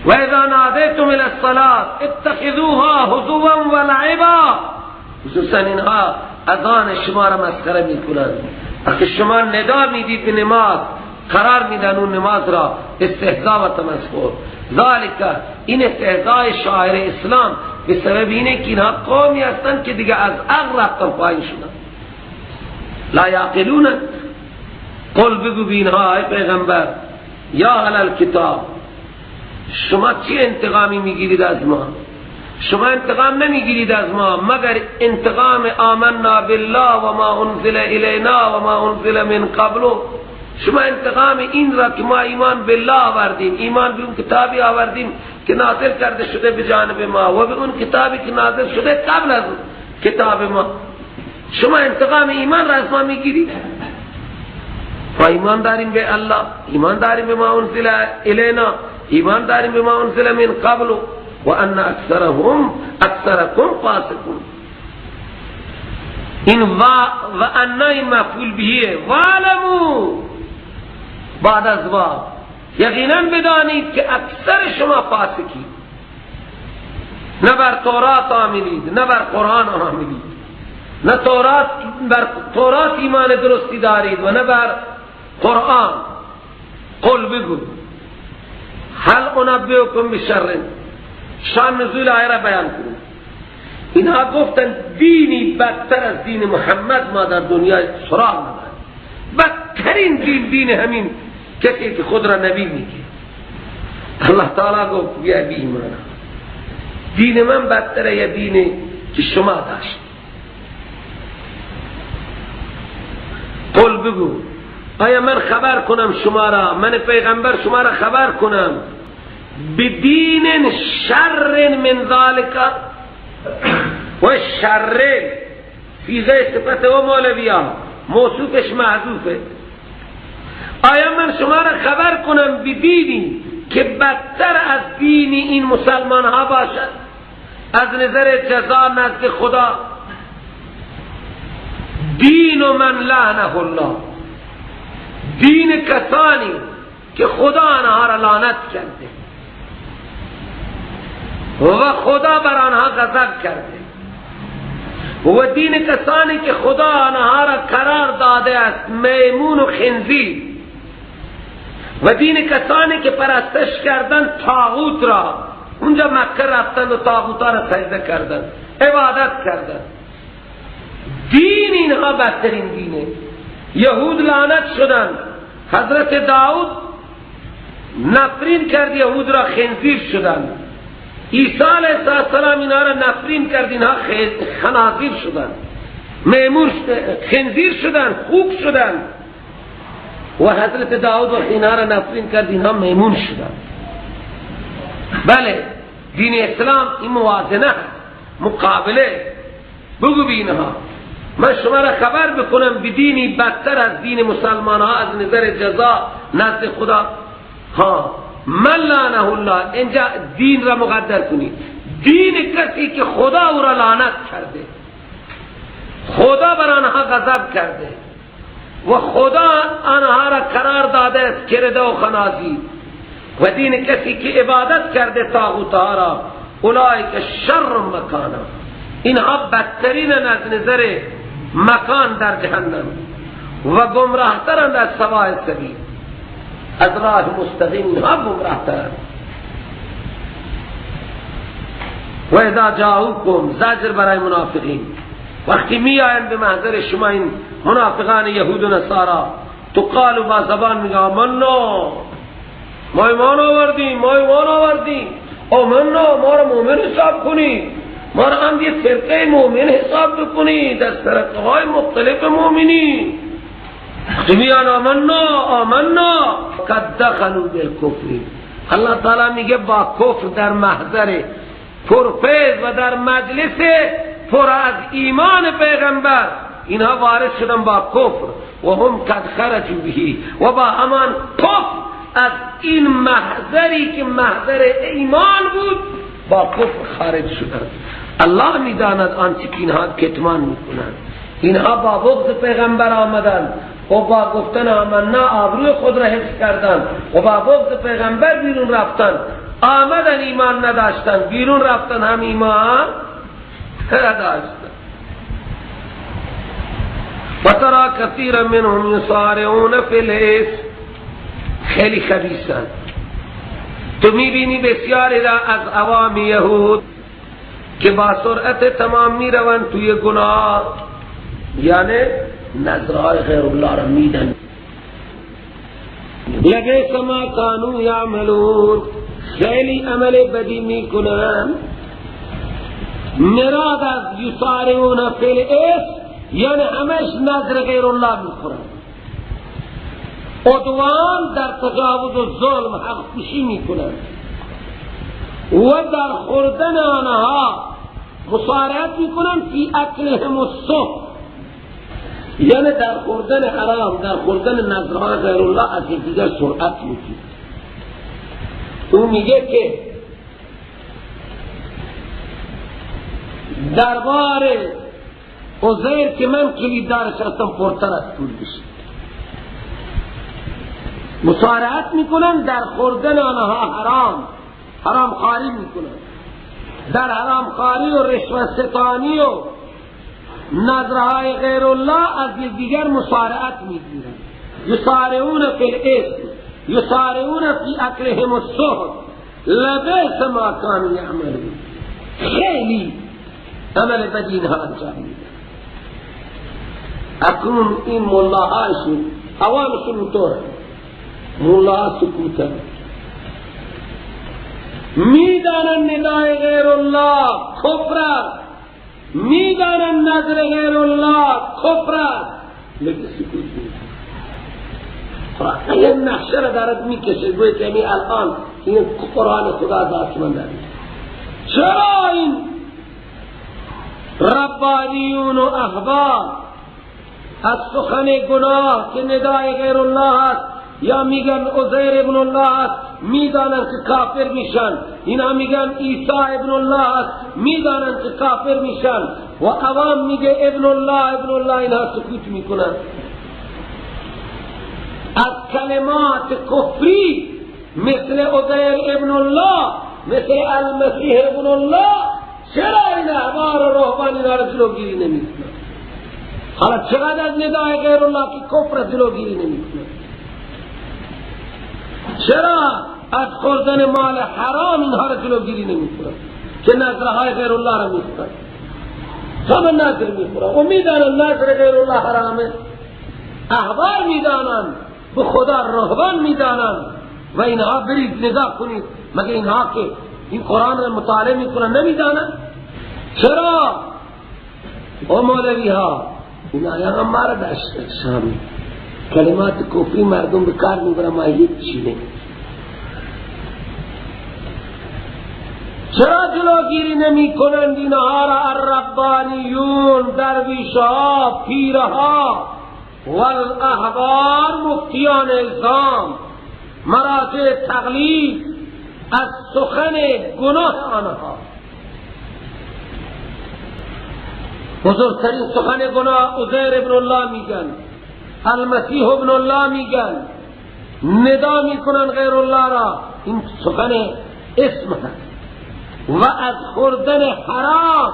و اذا نادیتم الى الصلاة اتخذوها هزوا و لعبا. خصوصا اینها اذان شما را مسخره میکنند. وقتی شما ندا میدید به نماز، قرار میدن اون نماز را استهزا و تمسخر. ذالک، این استهزای شاعر اسلام به سبب اینه که اینها قومی هستند که دیگه از عقل رفتن پایین شدن، لا یعقلون. قل، بگو به اینها ای پیغمبر، یا اهل الکتاب، شما چی انتقامی میگیرید از ما؟ شما انتقام نمیگیرید از ما مگر انتقام آمنا بالله و ما انزل الینا و ما انزل من قبل. شما انتقام این را که ما ایمان بالله آوردیم، ایمان به اون کتابی آوردیم که نازل کرده شده به جانب ما و به اون کتابی که نازل شده قبل از کتاب ما، شما انتقام ایمان را از ما میگیرید؟ ما ایمان داریم به الله، ایمان داریم به ما انزل الینا، ایمان داریم به ما انزل من قبل و ان اکثرهم اکثرکم فاسقون. این و ان این مفعول بهیه، وعلموا بعد از وا، یقینا بدانید که اکثر شما فاسقی، نه بر تورات آمنید نه بر قرآن آمنید، نه تورات بر تورات ایمان درستی دارید و نه بر قرآن. قل، بگو، هل انبئکم بشر، شان نزول آیه را بیان کنید. اینها گفتن دینی بدتر از دین محمد ما در دنیا سراغ نداریم، بدترین دین دین همین کسی که خود را نبی میگه. الله تعالی گفت بیا بی ایمانا، دین من بدتره یا دینی که شما داشت؟ قل، بگو، آیا من خبر کنم شما را، من پیغمبر شما را خبر کنم بدین شر من ذالک؟ و شر صیغه صفت و مولویه، موصوفش محذوفه. آیا من شما را خبر کنم بدینی که بدتر از دین این مسلمان ها باشد از نظر جزا نزد خدا؟ دین من لعنه الله، دین کسانی که خدا آنها را لعنت کرده و خدا بر آنها غضب کرده، و دین کسانی که خدا آنها را قرار داده است میمون و خنزیر، و دین کسانی که پرستش کردن طاغوت را، اونجا مکه رفتن و طاغوت را سجده کردن، عبادت کردن. دین اینها بدترین دینه. یهود لعنت شدن، حضرت داود نفرین کرد یهود را، خنزیر شدن. عیسی علیه السلام اینها را نفرین کرد، اینها خنازیر شدن، میمون خنزیر شدن، خوک شدن. و حضرت داود وقتی اینها را نفرین کرد، اینها میمون شدن. بله، دین اسلام این موازنه، مقابله. بگو به اینها من شما را خبر بکنم بدینی بدتر از دین مسلمان ها از نظر جزا نزد خدا؟ ها، من لعنه الله، اینجا دین را مقدر کنی، دین کسی که خدا او را لعنت کرده، خدا بر آنها غضب کرده و خدا آنها را قرار داده است کرده و خنازیر، و دین کسی که عبادت کرده طاغوت ها را، اولئک شر مکانا، اینها بدترین از نظر مکان در جهنم و گمراهترند از سواء سبیل، از راه مستقیم اینها گمراهترند. و اذا جاءوکم، زجر برای منافقین، وقتی می آیند به محضر شما این منافقان یهود و نصارا، تو قالوا، با زبان میگه آمنا، ما ایمان آوردیم، ما ایمان آوردیم، آمنا، ما را مؤمن حساب کنید، ما را هم یه فرقه مؤمن حساب بکنید از فرقه های مختلف مؤمنی. وقتی میان آمنا آمنا، قد دخلوا بالکفر، الله تعالی میگه با کفر در محضر پرفیض و در مجلس پر از ایمان پیغمبر اینها وارد شدن با کفر، و هم قد خرجوا به، و با همان کفر از این محضری که محضر ایمان بود با کفر خارج شدن. الله میداند آنچه که اینها کتمان میکنند. اینها با بغض پیغمبر آمدند و با گفتن آمنا آبروی خود را حفظ کردند و با بغض پیغمبر بیرون رفتند. آمدن ایمان نداشتن، بیرون رفتن هم ایمان نداشتن. و ترى کثیرا منهم یسارعون فی الاثم، خیلی خبیثن. تو میبینی بسیاری را از عوام یهود که با سرعت تمام میروند توی گناه، یعنی نظرهای غیر الله را میدن. لبئس ما کانوا یعملون، خیلی عمل بدی میکنن. مراد از یسارعون فی الاثم یعنی همش نظر غیر الله میخورن، عدوان در تجاوز و ظلم حق کشی میکنن و در خوردن آنها مسارعت میکنن. فی اکلهم السحت، یعنی در خوردن حرام، در خوردن نظرهای غیر الله از یکدیگر سرعت میکنن. او میگه که دربار عزیر که من کلیددارش هستم پرتر از پول بشه. مسارعت میکنن در خوردن آنها حرام، حرام خواری میکنن. در حرام خواری و رشوت ستانی و نظرهای غیر الله از یکدیگر مسارعت میگیرن. یسارعون فی الاثم یسارعون فی اکلهم السحت لبئس ما کانوا یعملون. خیلی عمل بدی اینها انجام میدن. اکنون این ملاهاشون عوامشون اینطوره، ملاها سکوتن، میدانن ندای غیر الله کفر است، میدانن نظر غیر الله کفر است، لیکن سکوت میکنن. یه نقشه را دارد میکشه، گوید که یعنی الان این قرآن خدا از آسمان دارد. چرا این ربانیون و احبار از سخن گناه که ندای غیر الله است، یا میگن عزیر ابن الله است، میدانن که کافر میشن. اینا میگن عیسی ابن الله است، میدانن که کافر میشن. و عوام میگه ابن الله ابن الله، اینها سکوت میکنن. از کلمات کفری مثل عزیر ابن الله، مثل المسیح ابن الله، چرا این احبار و رهبان اینا را جلوگیری نمیکنن؟ حالا چقدر از ندای غیر الله که کفر جلوگیری نمیکنن؟ چرا از خوردن مال حرام اینها را جلوگیری نمیکنن که نظرهای غیر الله را میخورن؟ همه نظر میخورن و میدانن نظر غیر الله حرامه. احبار میدانن، به خدا رهبان میدانن. و اینها برید نگاه کنید، مگه اینها که این قرآن را مطالعه میکنن نمیدانن؟ چرا او مولوی ها اینا هم ما را داشت کلمات کفری مردم به کار میبرن، ما هیچ چی نمی‌دونیم. چرا جلوگیری نمی کنند اینها را الربانیون، درویشها، پیرها، والاحبار، مفتیان الزام، مراجع تقلید از سخن گناه آنها؟ بزرگترین سخن گناه عزیر ابن الله میگن، المسیح ابن الله میگن، ندا میکنن غیر الله را. این سخن اسم هست. و از خوردن حرام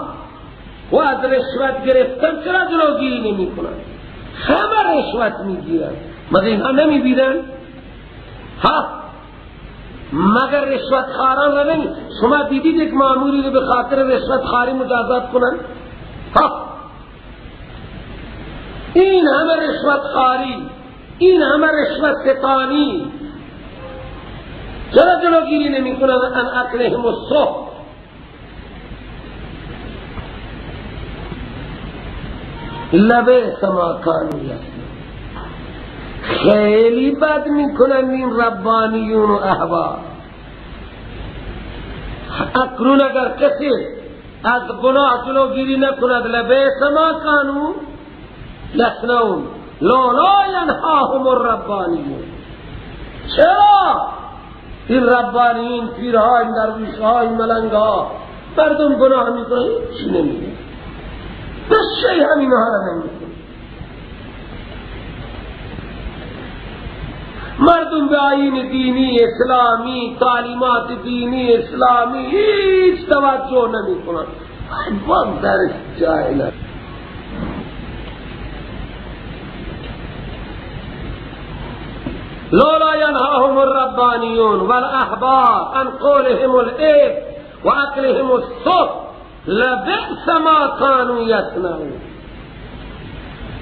و از رشوت گرفتن چرا جلوگیری نمی کنن؟ همه رشوت میگیرن، مگر اینها نمیبینن؟ ها، مگر رشوت خاران را نمی؟ شما دیدید یک ماموری رو به خاطر رشوت خاری مجازات کنن؟ ها، این همه رشوت خاری، این همه رشوت ستانی، چرا جلوگیری نمی کنن؟ ان اکلهم السحت. لبئس ما کانوا یصنعون. خیلی بد میکنن این ربانیون و احبار. اکنون اگر کسی از گناه جلوگیری نکند، لبئس ما کانوا یصنعون لولا ینهاهم الربانیون. چرا این ربانیون، پیرها، این درویشها، این ملنگها، مردم گناه میکنن هیچ نمیگه، بس شی هم اینها را نمیکنه. مردم به آیین دینی اسلامی، تعلیمات دینی اسلامی هیچ توجه نمی کنند. باز درش جاهل. لولا ینهاهم الربانیون والاحبار عن قولهم الاثم و اکلهم السحت لبئس ما كانوا یصنعون.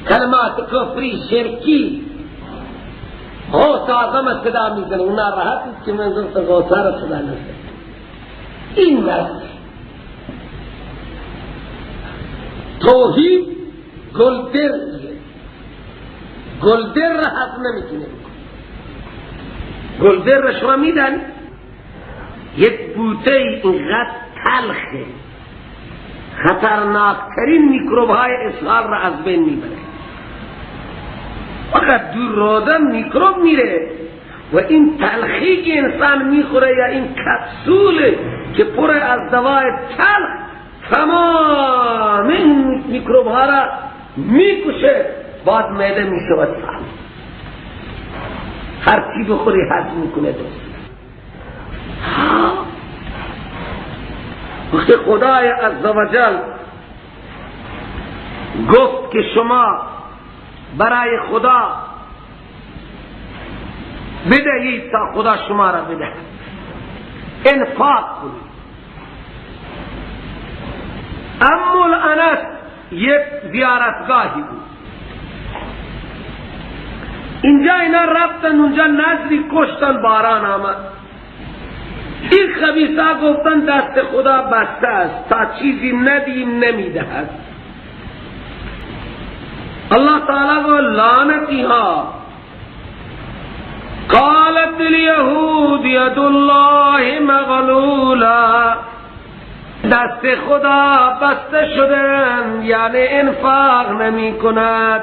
کلمات کفری شرکی غوث اعظم صدا میزنه، اون ناراحت است که من گفتم غوث را صدا نزن. این مرد توحید گلدریه، گلدر را حذف نمیتونه بکنه. گلدر را شما میدن یک بوته اینقدر تلخه، خطرناکترین میکروب های اسهال را از بین میبره. فقط دور رودن میکروب میره و این تلخی که انسان میخوره یا این کپسول که پر از دوای تلخ تمام این میکروب ها را میکشه، بعد معده میشود تلخ، هر چی بخوری هضم میکنه. دوست وقتی خدای عزوجل گفت که شما برای خدا بدهید تا خدا شما را بدهد، انفاق کنید. ام الانس یک زیارتگاهی بود، اینجا اینا رفتن اونجا نذری کشتن، باران آمد. این خبیثا گفتن دست خدا بسته است، تا چیزی ندیم نمیدهد. الله تعالی گفت لعنتی ها، قالت اليهود ید الله مغلولا، دست خدا بسته شدن یعنی انفاق نمی کند.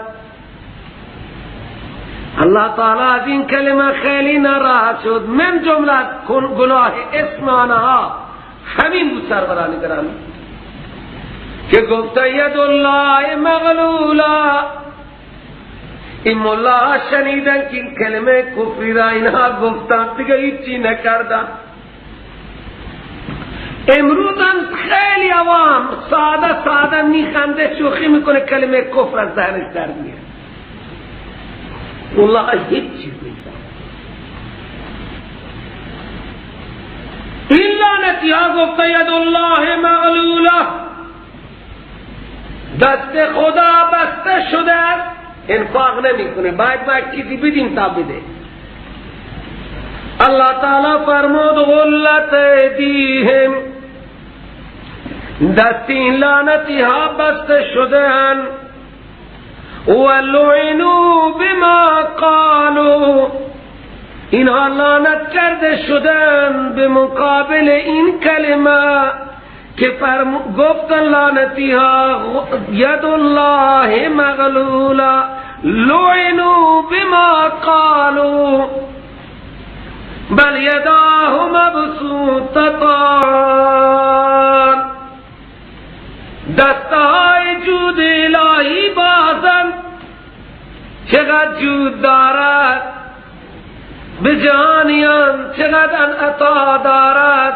الله تعالی از این کلمه خیلی ناراحت شد. من جمله گناه اسم آنها همین بود سروران گرامی که گفته ید الله مغلولا. این ملا شنیدن که این کلمه کفری را اینها گفتن، دیگه هیچی نکردن. امروز هم خیلی عوام ساده ساده میخنده شوخی میکنه، کلمه کفر از ذهنش در میاد. والله هیچ چیز نیست. این لعنتی ها گفته ید الله مغلوله، دست خدا بسته شده است، انفاق نمیکنه، باید ما چیزی بدیم تا بده. الله تعالی فرمود غلت ایدیهم، دست این لعنتی ها بسته شده اند. ولعنوا بما قالوا، اینها لعنت کرده شدن به مقابل این کلمه که گفتن لعنتی ها ید الله مغلولا، لعنوا بما قالوا بل یداه مبسوطتان. دستهای جود الهی بازن، چقدر جود دارد به جهانیان، چقدر عطا دارد.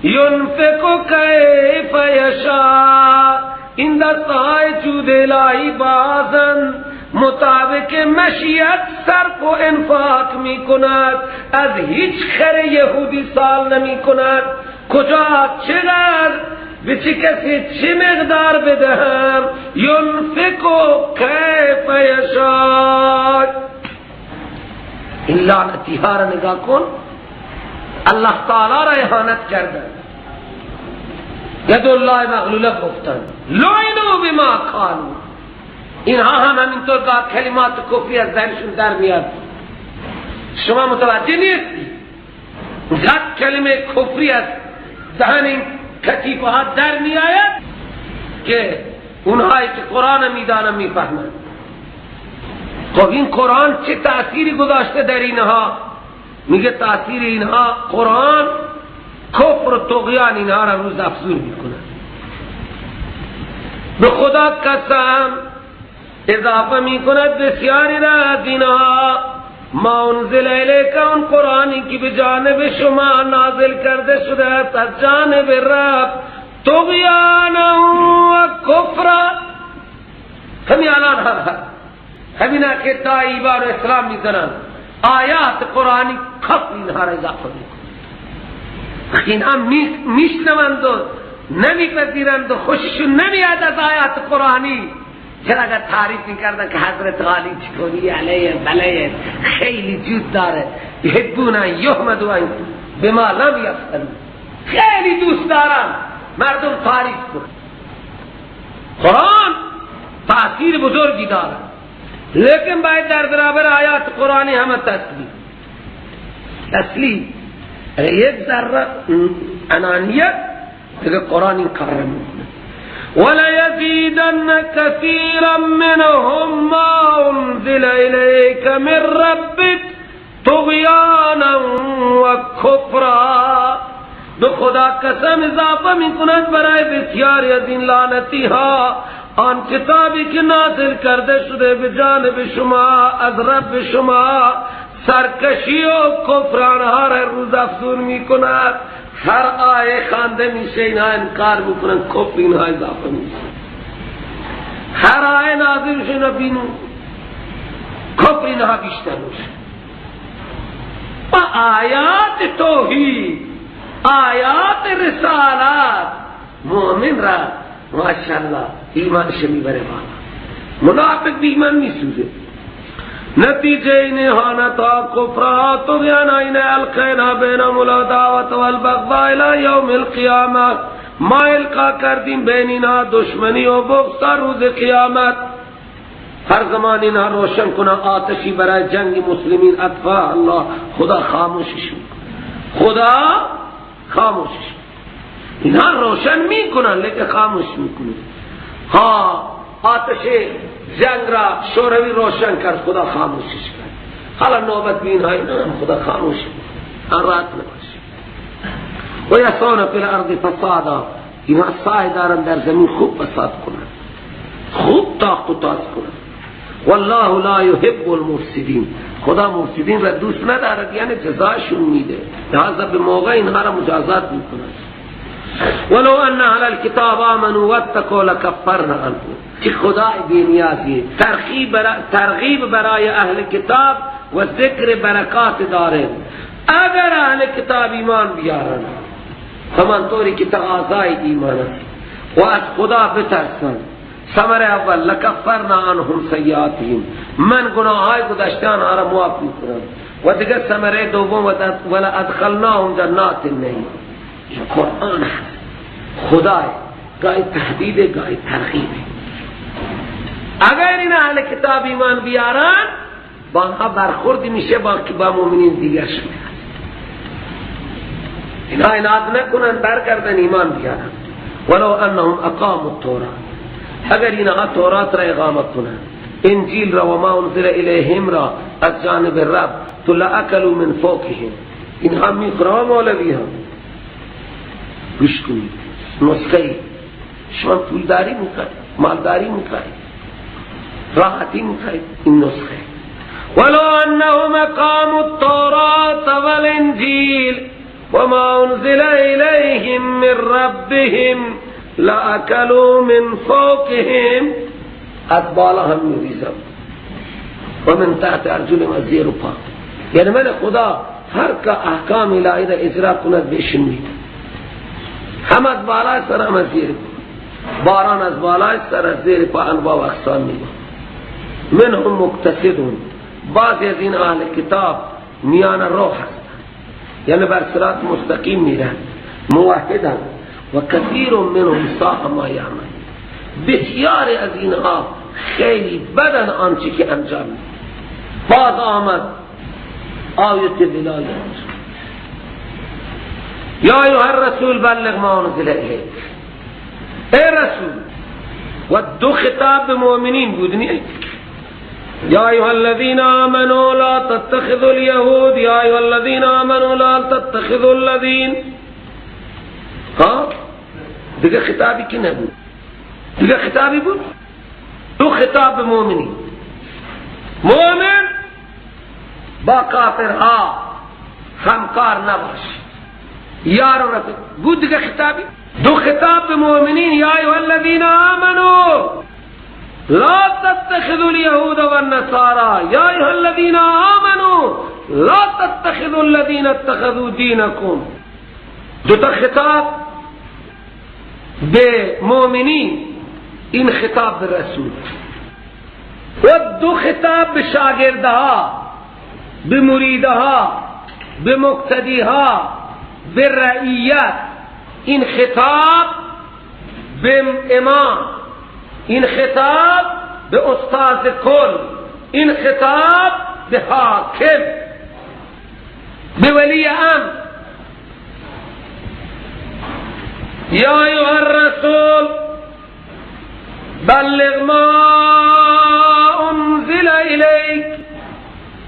ینفق کیف یشاء، این دستهای جود الهی بازن، مطابق مشیت صرف و انفاق می کند، از هیچ خر یهودی سال نمی کند. کجا چقدر به چه کسی چه مقدار بدهم، ینفق کیف یشاء. این لعنتی ها را نگاه کن، الله تعالی را اهانت کردن، ید الله مغلوله گفتن، لعنوا بما قالوا. اینها هم همینطور با کلمات کفری از ذهنشون در میاد. شما متوجه نیستی قد کلمه کفری از دهن این کتیبه ها در می آید که اونهایی که قرآن میدانم میفهمند. خب این قرآن چه تأثیری گذاشته در اینها؟ میگه تأثیر اینها قرآن کفر و طغیان اینها را روز افزون میکنه. به خدا قسم اضافه میکند بسیاری را از اینها ما انزل الیک، اون قرآنی که به جانب شما نازل کرده شده است از جانب رب، طغیانا و کفرا. همین الان هم همینا که ادعای ایمان و اسلام میزنن، آیات قرآنی کفر اینها را اضافه میکنه. وقتی اینها میشنوند و نمیپذیرند و خوششون نمیاد از آیات قرآنی، چرا اگر تعریف میکردن که حضرت علی چطوری علیه بلیه خیلی جود داره، یحبون ان یحمدوا بما لم یفعلوا، خیلی دوست دارن مردم تعریف کنن. قرآن تاثیر بزرگی داره، لیکن باید در برابر آیات قرآنی همه تسلیم. اگر یک ذره انانیت دیگه قرآن این کار میکنه. وَلَيَزِيدَنَّ كَثِيرًا مِّنْهُمْ مَا أُنْزِلَ إِلَيْكَ مِنْ رَبِّكَ طُغْيَانًا وَكُفْرًا. به خدا قسم اضافه میکند برای بسیاری از این لعنتی ها آن کتابی که نازل کرده شده به جانب شما از رب شما، سرکشی و کفر آنها را روز افزون میکند. هر آیه خوانده میشه اینها انکار میکنن، کفر اینها اضافه میشه. هر آیه نازل میشه اینا بینو کفر اینها بیشتر میشه. و آیات توحید، آیات رسالت مؤمن را ماشاءالله ایمانش میبره بالا، منافق بھی ایمان میسوزه. نتیجه این اهانت کفر طغیان این القینا بینهم العداوة والبغضاء الی یوم القیامه. ما القا کردیم بین اینها دشمنی و بغض تا روز قیامت. هر زمان اینها روشن کنه آتشی برای جنگ مسلمین، اطفاء الله، خدا خاموشش میکنه، خدا خاموشش. اینها روشن میکنن لیکن خاموش میکنن. ها آتش جنگ را شوروی روشن کرد، خدا خاموشش کرد. حالا نوبت بین های خدا خاموش میکنه، راحت نباشه. و یسعون فی الارض فسادا، اینها سعی دارن در زمین خوب فساد کنن، خوب تاخت و تاز کنن. والله لا یحب المفسدین، خدا مفسدین را دوست ندارد، یعنی جزاشون میده، لہذا به موقع اینها را مجازات میکنن. ولو ان اهل الكتاب آمنوا واتقوا لکفرنا عنهم. چه خدای بی نیازیه، ترغیب برای اهل کتاب و ذکر برکات داره. اگر اهل کتاب ایمان بیارن همانطوری که تقاضای ایمان است و از خدا بترسن، ثمره اول لکفرنا عنهم سیئاتهم، من گناههای گذشته آنها را معاف میکنم. و دیگر ثمره دوم ولا ادخلناهم جنات النعیم. قرآن هست، خدای گاهی تهدید گاهی ترغیب. اگر این اهل کتاب ایمان بیارن با آنها برخوردی میشه با مؤمنین دیگر شده. اینها عناد نکنن، برگردن ایمان بیارن. ولو انهم اقاموا التورات، اگر اینها تورات را اقامت کنن، انجیل را و ما انزل الیهم را از جانب رب، تو لأکلوا من فوقهم، اینها میخورن مولوی ها. گوش کنید، نسخه شما پولداری میخواید، مالداری میخواید، راحتی میخواید، این نسخه. ولو انهم اقاموا التوراة والانجیل وما انزل الیهم من ربهم لأکلوا من فوقهم، از بالا هم میریزم، و من تحت ارجلهم، از زیر و پا. یعنی من خدا هر که احکام الهی را اجرا کند بهشون میده، هم از بالای سر هم از زیر پا. باران از بالای سر از زیر پا انواع و اقسام میده. منهم مقتصدون، بعضی از این اهل کتاب میان روح هستند، یعنی بر صراط مستقیم میرن، موحدن. و کثیر منهم ساء ما یعمل، بسیاری از اینها خیلی بدن آنچه که انجام میدن. باز آمد آیت ولایت، یا ایها الرسول بلغ ما انزل الیک. ای رسول، و دو خطاب به مؤمنین بود، نه؟ یا ایها الذین آمنوا لا تتخذوا اليهود، یا ایها الذین آمنوا لا تتخذوا الذین. ها دیگه خطابی که نبود، دیگه خطابی بود، دو خطاب به مؤمنین. مؤمن با کافرها همکار نباشید، یار و رفیق بود دیگه. خطابی دو خطاب به مؤمنین، یا ایها الذین آمنوا لا تتخذوا اليهود والنصارى، یا ایها الذین آمنوا لا تتخذوا الذین اتخذوا دینکم. دو تا خطاب به مؤمنین، این خطاب به رسول، و دو خطاب به شاگردها، به مریدها، به مقتدیها، به رعیت. این خطاب به امام، این خطاب به استاد کل، این خطاب به حاکم، به ولی امر. یا ایها الرسول بلغ ما انزل الیک.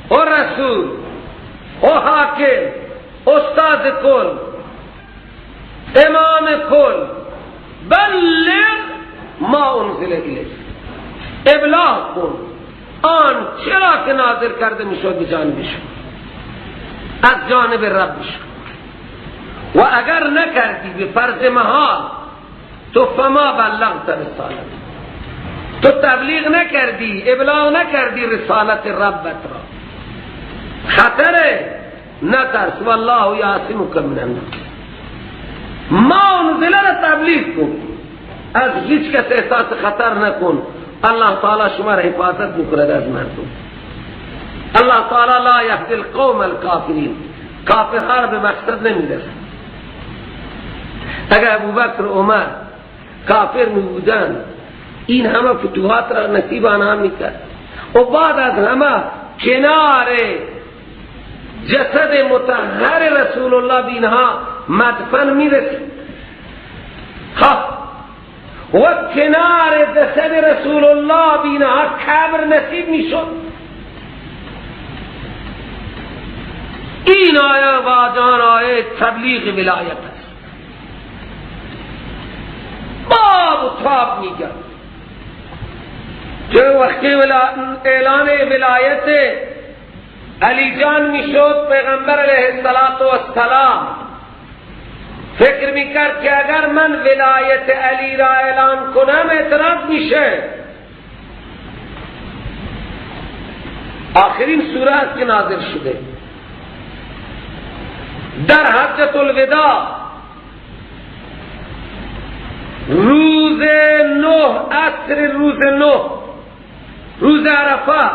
او رسول، او حاکم، استاد کل، امام کل، بلغ ما انزل الیک، ابلاغ کن آن چرا که نازل کرده میشد به جانب شما، از جانب رب شما. و اگر نکردی به فرض محال، تو فما بلغت رسالت، تو تبلیغ نکردی، ابلاغ نکردی رسالت ربت را. خطره، نترس، والله یعصمک من الناس. ما انزل را تبلیغ کن، از هیچ کس احساس خطر نکن، الله تعالی شما را حفاظت میکند از مردم. الله تعالی لا یهدی القوم الکافرین، کافرها را به مقصد نمیرسد. اگر ابوبکر و عمر کافر می بودن، این همه فتوحات را نصیب آنها میکرد، و بعد از همه کنار جسد مطهر رسول الله بینها مدفن میرسید. و کنار جسد رسول الله بینها قبر نصیب میشد. این آیه واجان آیه تبلیغ ولایت است. باب و تاب میگن که وقتی اعلان ولایت علی جان میشد، پیغمبر علیه السلام فکر میکرد که اگر من ولایت علی را اعلان کنم اعتراض میشه. آخرین سوره است که نازل شده در حجة الوداع، روز نه، عصر روز نه، روز عرفه،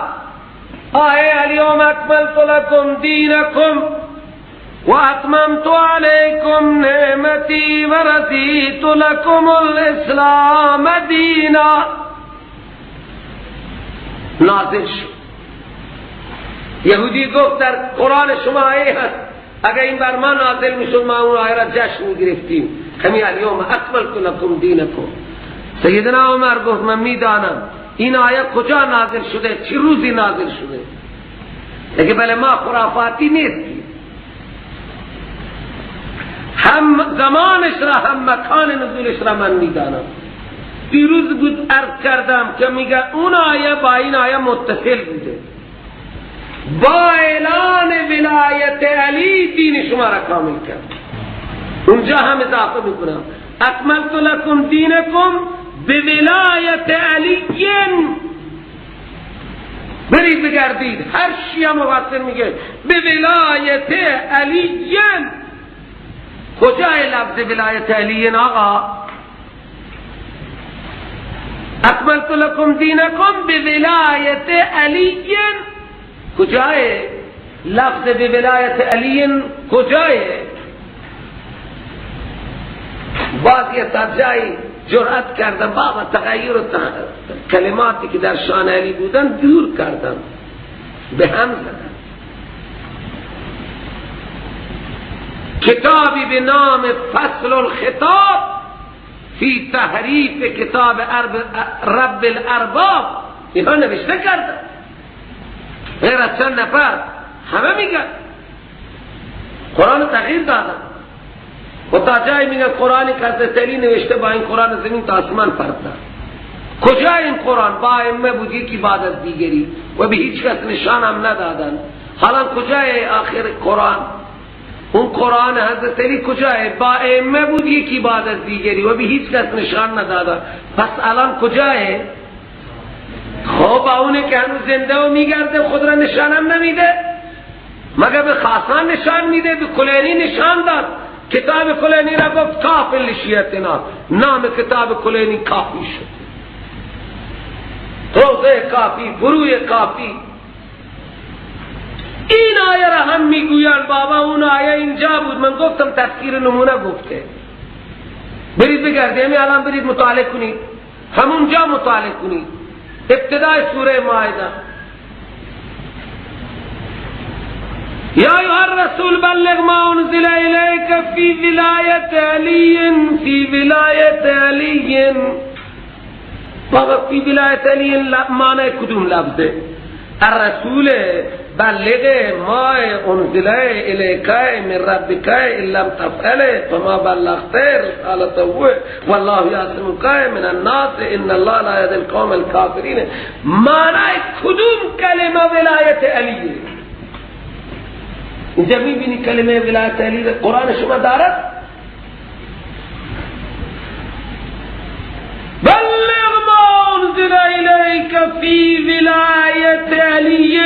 آیه الیوم اکملت لکم دینکم و اتممت علیکم نعمتی و رضیت لکم الاسلام دینا نازل شد. یهودی گفت در قرآن شما آیه هست، اگر این بر ما نازل میشد ما اون آیه را جشن میگرفتیم. همین الیوم اکملت لکم دینکم. سیدنا عمر گفت من میدانم این آیه کجا نازل شده، چه روزی نازل شده، لیکن بله ما خرافاتی نیستیم، هم زمانش را هم مکان نزولش را من میدانم. دیروز بود عرض کردم که میگه اون آیه با این آیه متصل بوده. با اعلان ولایت علی دین شما را کامل کرد. اونجا هم اضافه میکنم اکملت لکم دینکم به ولایت علی. برید بگردید هر شیعه مفسر میگه به ولایت علی. کجای لفظ ولایت علی آقا؟ اکملت لکم دینکم به ولایت علی. کجای لفظ به ولایت علی؟ کجای؟ بعضی تا جایی جرأت کردن بابا تغییر کلماتی که در شان علی بودن دور کردن، به هم زدن. کتابی به نام فصل الخطاب فی تحریف کتاب رب الارباب اینها نوشته کردن، غیر از چند نفر همه میگن قرآن تغییر دادن. و تا جایی میگن قرآنی که حضرت علی نوشته با این قرآن زمین تا آسمان فرق داره. کجا این قرآن؟ با ائمه بود یکی بعد از دیگری و به هیچ کس نشان هم ندادن. حالا کجای آخر قرآن؟ اون قرآن حضرت علی کجای؟ با ائمه بود یکی بعد از دیگری و به هیچ کس نشان نداده. پس الان کجای؟ خب اونه که هنوز زنده و میگرده خود را نشانم نمیده، مگر به خاصان نشان میده؟ به کلینی نشان داد. کتاب کلینی را گفت کافی لشیعتنا، نام کتاب کلینی کافی شد، روضه کافی، فروع کافی. این آیه را هم میگویند بابا اون آیه اینجا بود. من گفتم تفسیر نمونه گفته، برید بگردید، همین الان برید مطالعه کنید، همونجا مطالعه کنید، ابتدای سوره مائده. یا ایها الرسول بلغ ما انزل الیک فی ولایت علی، فی ولایت علی. بابا فی ولایت علی معنی کدوم لفظه؟ الرسول بلغ ما انزل الیک من ربک ان لم تفعل فما بلغت رسالته والله یعصمک من الناس ان الله لا یهدی القوم الکافرین. معنی کدوم کلمه ولایت علی؟ اینجا میبینی کلمه ولایت علی قرآن شما دارد؟ بلغ ما انزل الیک فی ولایت علی.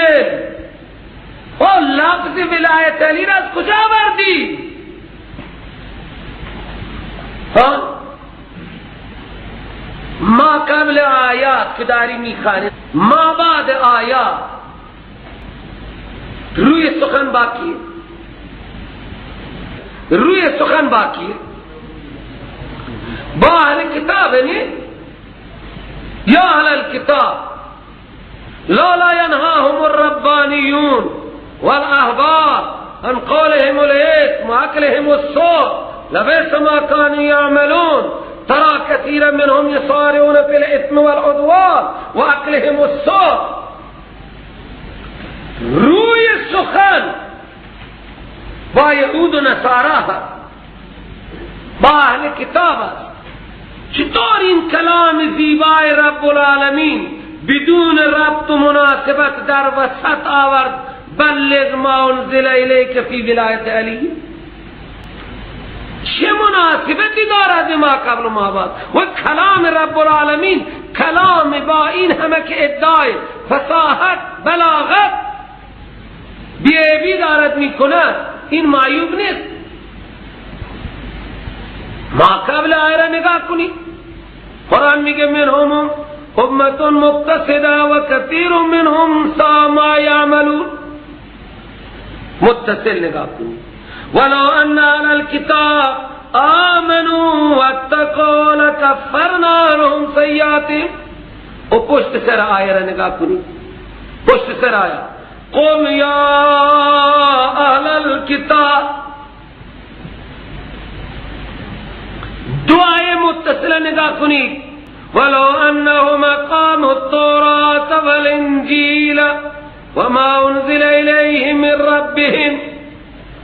او لفظ ولایت علی را از کجا آوردی؟ ها؟ ما قبل آیات که داری میخوانی، ما بعد آیات روی سخن باقی، روی سخن باقی. با اهل کتاب یعنی یا اهل الکتاب لولا ینهاهم الربانیون والاحبار عن قولهم الاثم واكلهم السوء لبئس ما كانوا يعملون ترى كثيرا منهم يصارعون في الاثم والعدوان واكلهم السوء. روی سخن با یهود و نصارا با اهل کتاب است. چطور این کلام زیبای رب العالمین بدون ربط و مناسبت در وسط آورد؟ بلغ ما انزل الیک فی ولایت علی. چه مناسبتی دارد ما قبل و ما بعد؟ و کلام رب العالمین کلام با این همه که ادعای فصاحت بلاغت بیعیبی دارد میکند، این معیوب نیست. ما قبل آیه را نگاه کنی، قرآن میگه منهم امت مقتصده و کثیر منهم ساء ما یعملون. متصل نگاه کنی، ولو ان اهل الكتاب آمنوا واتقوا لکفرنا عنهم سیئاتهم. و پشت سر آیه را نگاه کنی، پشت سر آیه قل یا اهل الكتاب، دو آیه متصل نگاه کنید، ولو انهم اقاموا التوراة والانجیل وما انزل الیهم من ربهم.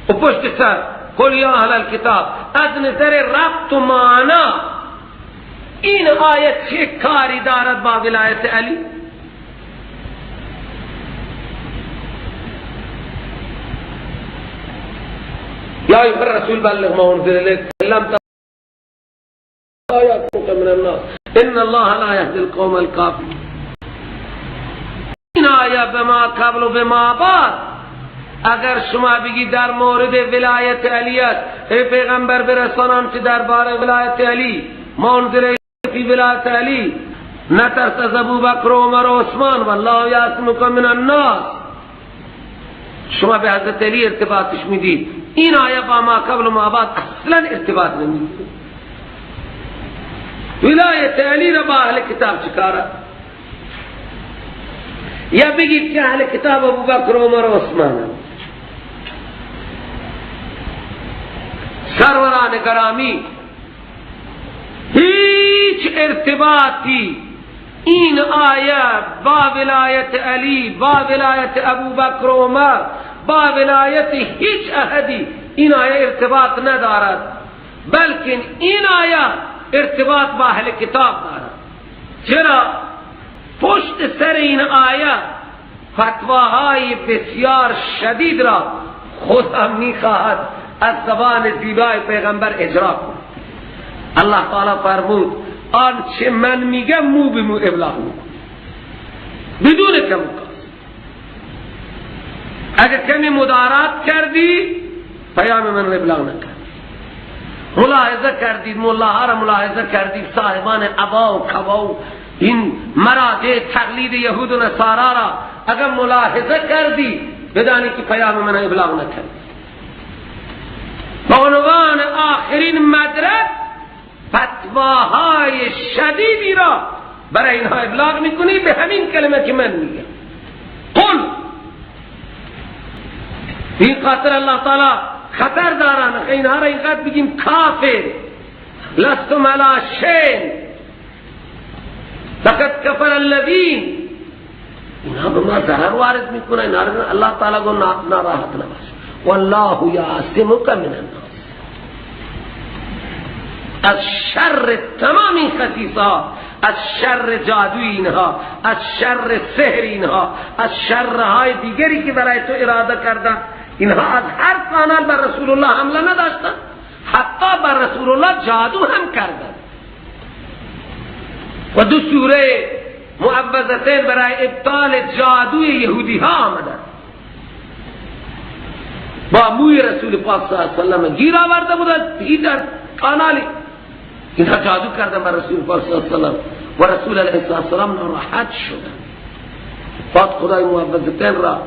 و پشت سر قل یا اهل الكتاب. از نظر ربط و معنا این آیت چه کاری دارد با ولایت علی؟ یا ایها الرسول بلغ ما انزل الیک لم تأتك من الناس ان الله لا يهدي القوم الكافرين. این آیه به ما قبل و به ما بعد اگر شما بگی در مورد ولایت علی است، ای پیغمبر برسانان که درباره ولایت علی ما انزل فی ولایت علی، نترس از ابوبکر و عمر و عثمان والله یعصمک من الناس، شما به حضرت علی ارتباطش میدید. این آیه با ما قبل و ما بعد اصلا ارتباط نمیده. ولایت علی را با اهل کتاب چکاره؟ یا بگید که اهل کتاب ابوبکر و عمر و عثمان. سروران گرامی، هیچ ارتباطی این آیه با ولایت علی، با ولایت ابوبکر و عمر، با ولایت هیچ احدی این آیه ارتباط ندارد، بلکه این آیه ارتباط با اهل کتاب دارد. چرا؟ پشت سر این آیه فتواهای بسیار شدید را خدا میخواهد از زبان زیبای پیغمبر اجرا کن. الله تعالی فرمود آنچه من میگم مو به مو ابلاغ میکن، بدون کم و کاست. اگر کمی مدارات کردی پیام من رو ابلاغ نکردی. ملاحظه کردید، ملاها را ملاحظه کردید، صاحبان عبا و کبا و این مراجع تقلید یهود و نصارا را اگر ملاحظه کردی بدانی که پیام من ابلاغ نکردی. به عنوان آخرین مدرک فتواهای شدیدی را برای اینها ابلاغ میکنی به همین کلمه که من میگم، قل. این خاطر الله تعالی خطر دارن اینها را اینقدر بگیم کافر، لستم علی شیء لقد کفر الذین، اینها به ما ضرر وارد میکنه. اینها را الله تعالی گو ناراحت نباش، والله یعصمک من الناس. از شر تمام این خسیس‌ها، از شر جادوی اینها، از شر سحر اینها، از شرهای دیگری که برای تو اراده کردن، اینها از هر کانال بر رسول الله حمله نداشتن، حتی بر رسول الله جادو هم کردن. و دو سوره معوذتین برای ابطال جادوی یهودی ها آمدن، با موی رسول پاک صلی الله علیه و سلم گیر آورده بودن در کانالی، اینها جادو کردن بر رسول پاک صلی الله علیه و سلم و رسول علیه السلام ناراحت شدن. بعد خدای معوذتین را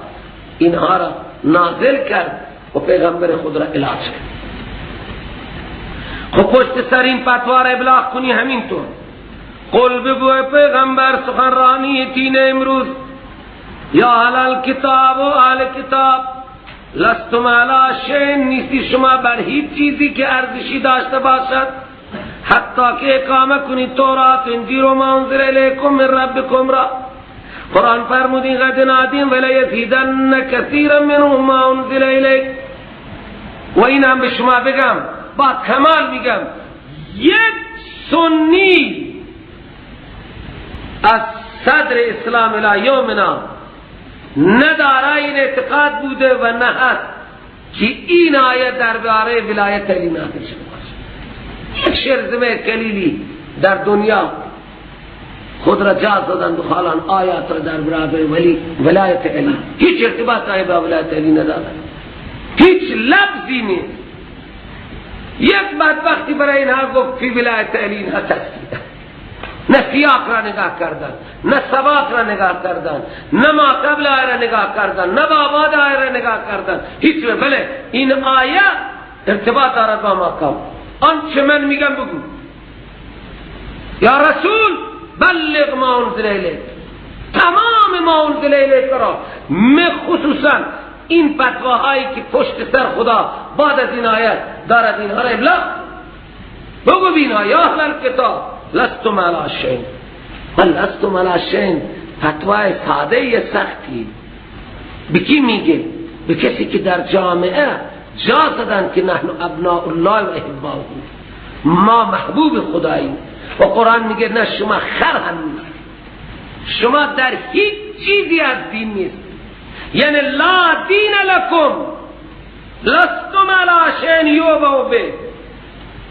اینها را نازل کرد و پیغمبر خود را علاج کرد. خب پشت سر این فتوا را ابلاغ کنی همینطور. قل بگو پیغمبر سخنرانی تین امروز، یا اهل الکتاب و اهل کتاب، لستم علی شیء، نیستی شما بر هیچ چیزی که ارزشی داشته باشد، حتی که اقامه کنی تورات، انجیل و ما انزل الیکم من ربکم را. قرآن فرمود این قد نادیم ولی یزیدن کثیرا منهم ما انزل الیک. و این هم به شما بگم با کمال میگم، یک سنی از صدر اسلام الی یومنا نه دارای این اعتقاد بوده و نه هست که این آیه درباره ولایت علی نازل شده باشه. یک شرذمه کلیلی در دنیا خود را جاز دادند و خالان آیات را در برابر ولی ولایت علی هیچ ارتباط آیه با ولایت علی ندادند، هیچ لفظی نیست. یک بدبختی برای اینها گفت فی ولایت علی، اینها تسکیدند، نه سیاق را نگاه کردن، نه سباق را نگاه کردن، نه ما قبل آیه را نگاه کردن، نه با بعد آیه را نگاه کردن، هیچ. بله این آیه ارتباط دارد با ما قبل. آنچه من میگم بگو یا رسول، بلغ ما انزل الیک، تمام ما انزل الیک را، خصوصا این فتواهایی که پشت سر خدا بعد از این آیه دارد اینها را ابلاغ بگو بینا. یا اهل الکتاب لستم علی شیء، لستم علی شیء فتوای ساده سختی به کی میگه؟ به کسی که در جامعه جا زدن که نحن ابناء الله و احباؤه، ما محبوب خداییم. و قرآن میگه نه، شما خر هم نیست، شما در هیچ چیزی از دین نیست، یعنی لا دین لکم لستم علی شیء یوبع به.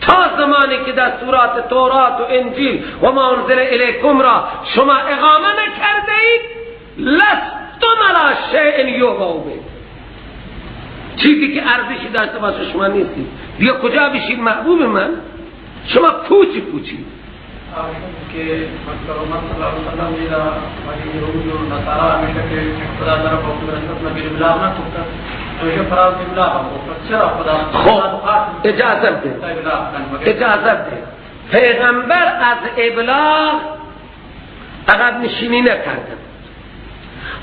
تا زمانی که دستورات تورات و انجیل و ما انزل الیکم را شما اقامه نکرده اید، لستم علی شیء یوبع به، چیزی که ارزشی داشته باشه شما نیستید. بیا کجا بشید محبوب من؟ شما پوچی پوچی. که محمد صلی الله علیه وسلم دیرا یهود و نصارا همیشه که خدا طرف حکم رسد نبی ابلاغ نکرد، همیشه فراز ابلاغ کرد. چرا خدا؟ خب اجازه بده، اجازه بده. پیغمبر از ابلاغ عقب نشینی نکرده.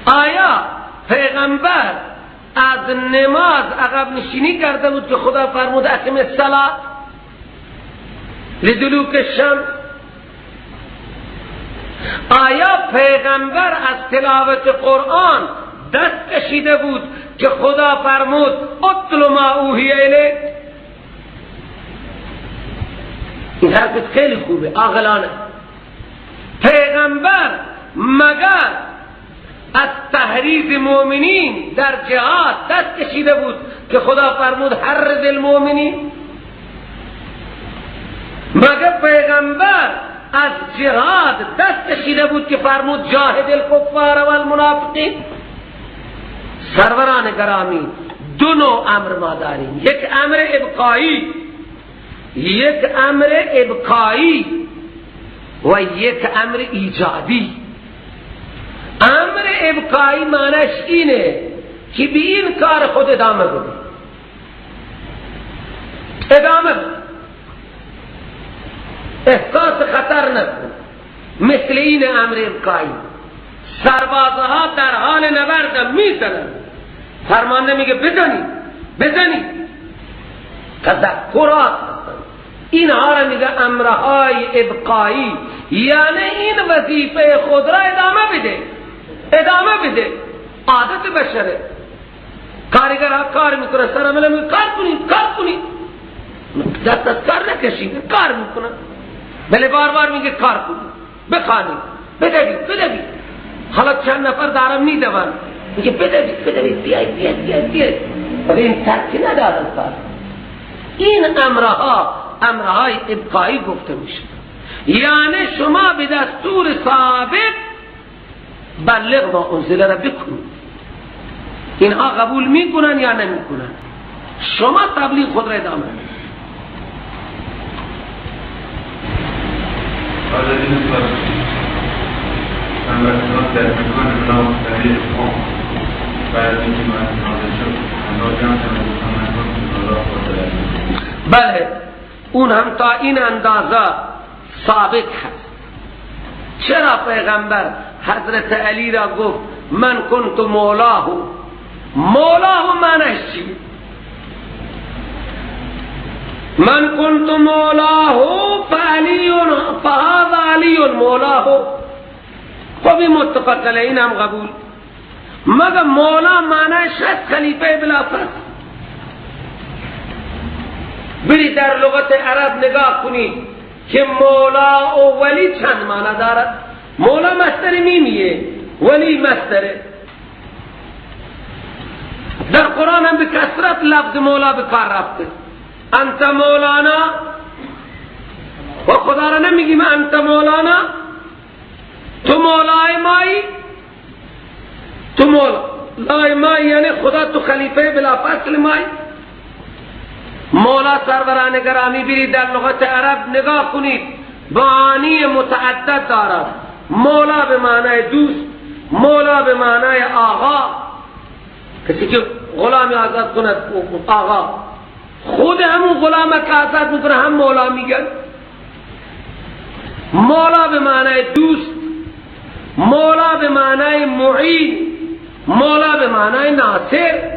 آیا پیغمبر از نماز عقب نشینی کرده بود که خدا فرمود اقیم الصلاة لدلوک الشمس؟ آیا پیغمبر از تلاوت قرآن دست کشیده بود که خدا فرمود اتل ما اوحی الیک؟ این حرفت خیلی خوبه، عاقلانه. پیغمبر مگر از تحریض مؤمنین در جهاد دست کشیده بود که خدا فرمود حرض المؤمنین؟ مگر پیغمبر از جهاد دست کشیده بود که فرمود جاهد الکفار و المنافقین؟ سروران گرامی، دو نوع امر ما داریم، یک امر ابقایی، یک امر ابقایی و یک امر ایجادی. امر ابقایی معنیش اینه که به این کار خود ادامه بده، ادامه بده، احساس خطر نکن. مثل این امر ابقایی، سربازها در حال نبرد میزنن، فرمانده میگه بزنید بزنید، تذکرات هستن. اینها را میگه امرهای ابقایی، یعنی این وظیفه خود را ادامه بده، ادامه بده. عادت بشره، کارگر کار میکنه، سرعمله میگه کار کنید کار کنید، دست از کار نکشید، کار میکنه، بله بار بار میگه کار کنید، بخوانید، بدوید بدوید. حالا چند نفر دارم میدوند، میگه بدوید بدوید، بیاید بیاید بیاید بیاید، ولی این ترکی ندارن کار. این امرها امرهای ابقایی گفته میشه، یعنی شما به دستور ثابت بلغ ما انزل را بکنید. اینها قبول میکنن یا نمیکنن، شما تبلیغ خود را ادامه بدید. بله، اون هم تا این اندازه ثابت هست. چرا پیغمبر حضرت علی را گفت من کنت مولاه؟ مولاه معنیش چی؟ من کنت مولاه فعلی فهذا علی مولاه. خب این متفق علیه، این هم قبول. مگر مولا معنیش هست خلیفه بلا فصل. بری در لغت عرب نگاه کنید که مولا و ولی چند معنی دارد. مولا مصدر میمیه، ولی مصدره. در قرآن هم به کثرت لفظ مولا به کار رفته. انت مولانا، و خدا را نمیگیم انت مولانا، تو مولای مایی، تو مولای مایی، یعنی خدا تو خلیفه بلا فصل مایی. مولا سروران گرامی، برید در لغت عرب نگاه کنید، معانی متعدد دارد. مولا به معنای دوست، مولا به معنای آقا، کسی که غلامی آزاد کند آقا، خود همون غلام که آزاد میکنه هم مولا میگن. مولا به معنای دوست، مولا به معنای معین، مولا به معنای ناصر.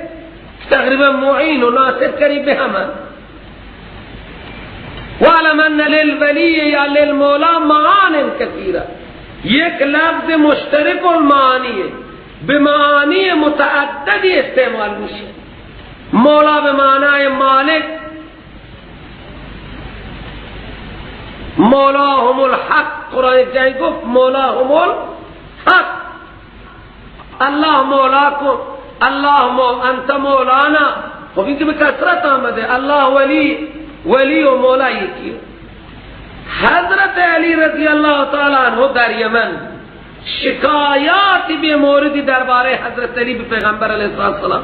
تقریبا معین و ناصر قریب به همه. وعلم ان للولی یا للمولا معان کثیره، یک لفظ مشترک المعانیه، به معانی متعددی استعمال میشه. مولا به معنای مالک، مولاهم الحق، قرآن جایی گفت مولاهم الحق، الله مولاکم، الله انت مولانا. خب این که به کثرت آمده، الله ولی، ولی و مولا یکیه. حضرت علی رضی الله تعالی عنہ در یمن شکایات به موردی درباره حضرت علی به پیغمبر علیه السلام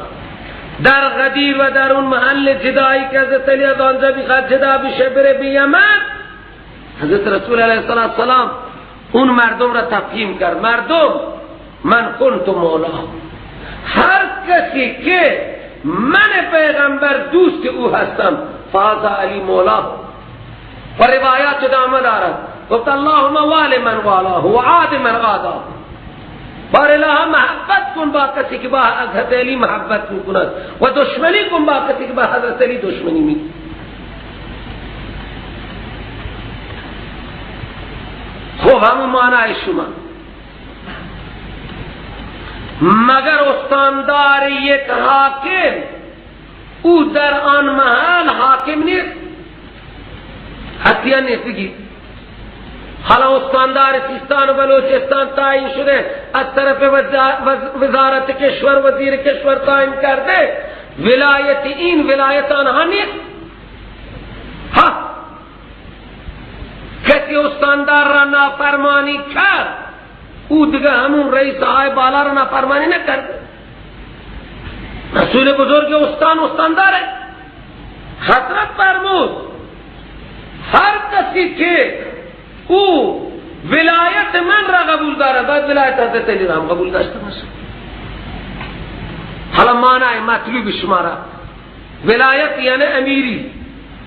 در غدیر و در اون محل جدایی که حضرت علی از آنجا میخواد جدا بشه بره به یمن، حضرت رسول علیه السلام اون مردم را تفهیم کرد. مردم، من کنت مولا، هر کسی که من پیغمبر دوست او هستم فهذا علی مولا. و روایات ادامه دارد، گفت اللهم وال من والاه و عاد من عاداه. بار الله محبت کن با کسی که با حضرت علی محبت میکند و دشمنی کن با کسی که با حضرت علی دشمنی میکند. خب همون معنای شما. مگر استاندار یک حاکم او در آن محل حاکم نیست؟ حتیان نیست. بگید حالا استاندار سیستان و بلوچستان تعیین شده، از طرف وزارت کشور، وزیر کشور تعیین کرده، ولایت این ولایت آنها نیست. ها، کسی استاندار را نافرمانی کرد، او دیگه همون رئیس های بالا را نافرمانی نکرد. مسئول بزرگ استان استانداره. حضرت فرمود هر کسی که او ولایت من را قبول داره باید ولایت حضرت علی را هم قبول داشته باشه. حالا معنی مطلوب شما را ولایت یعنی امیری،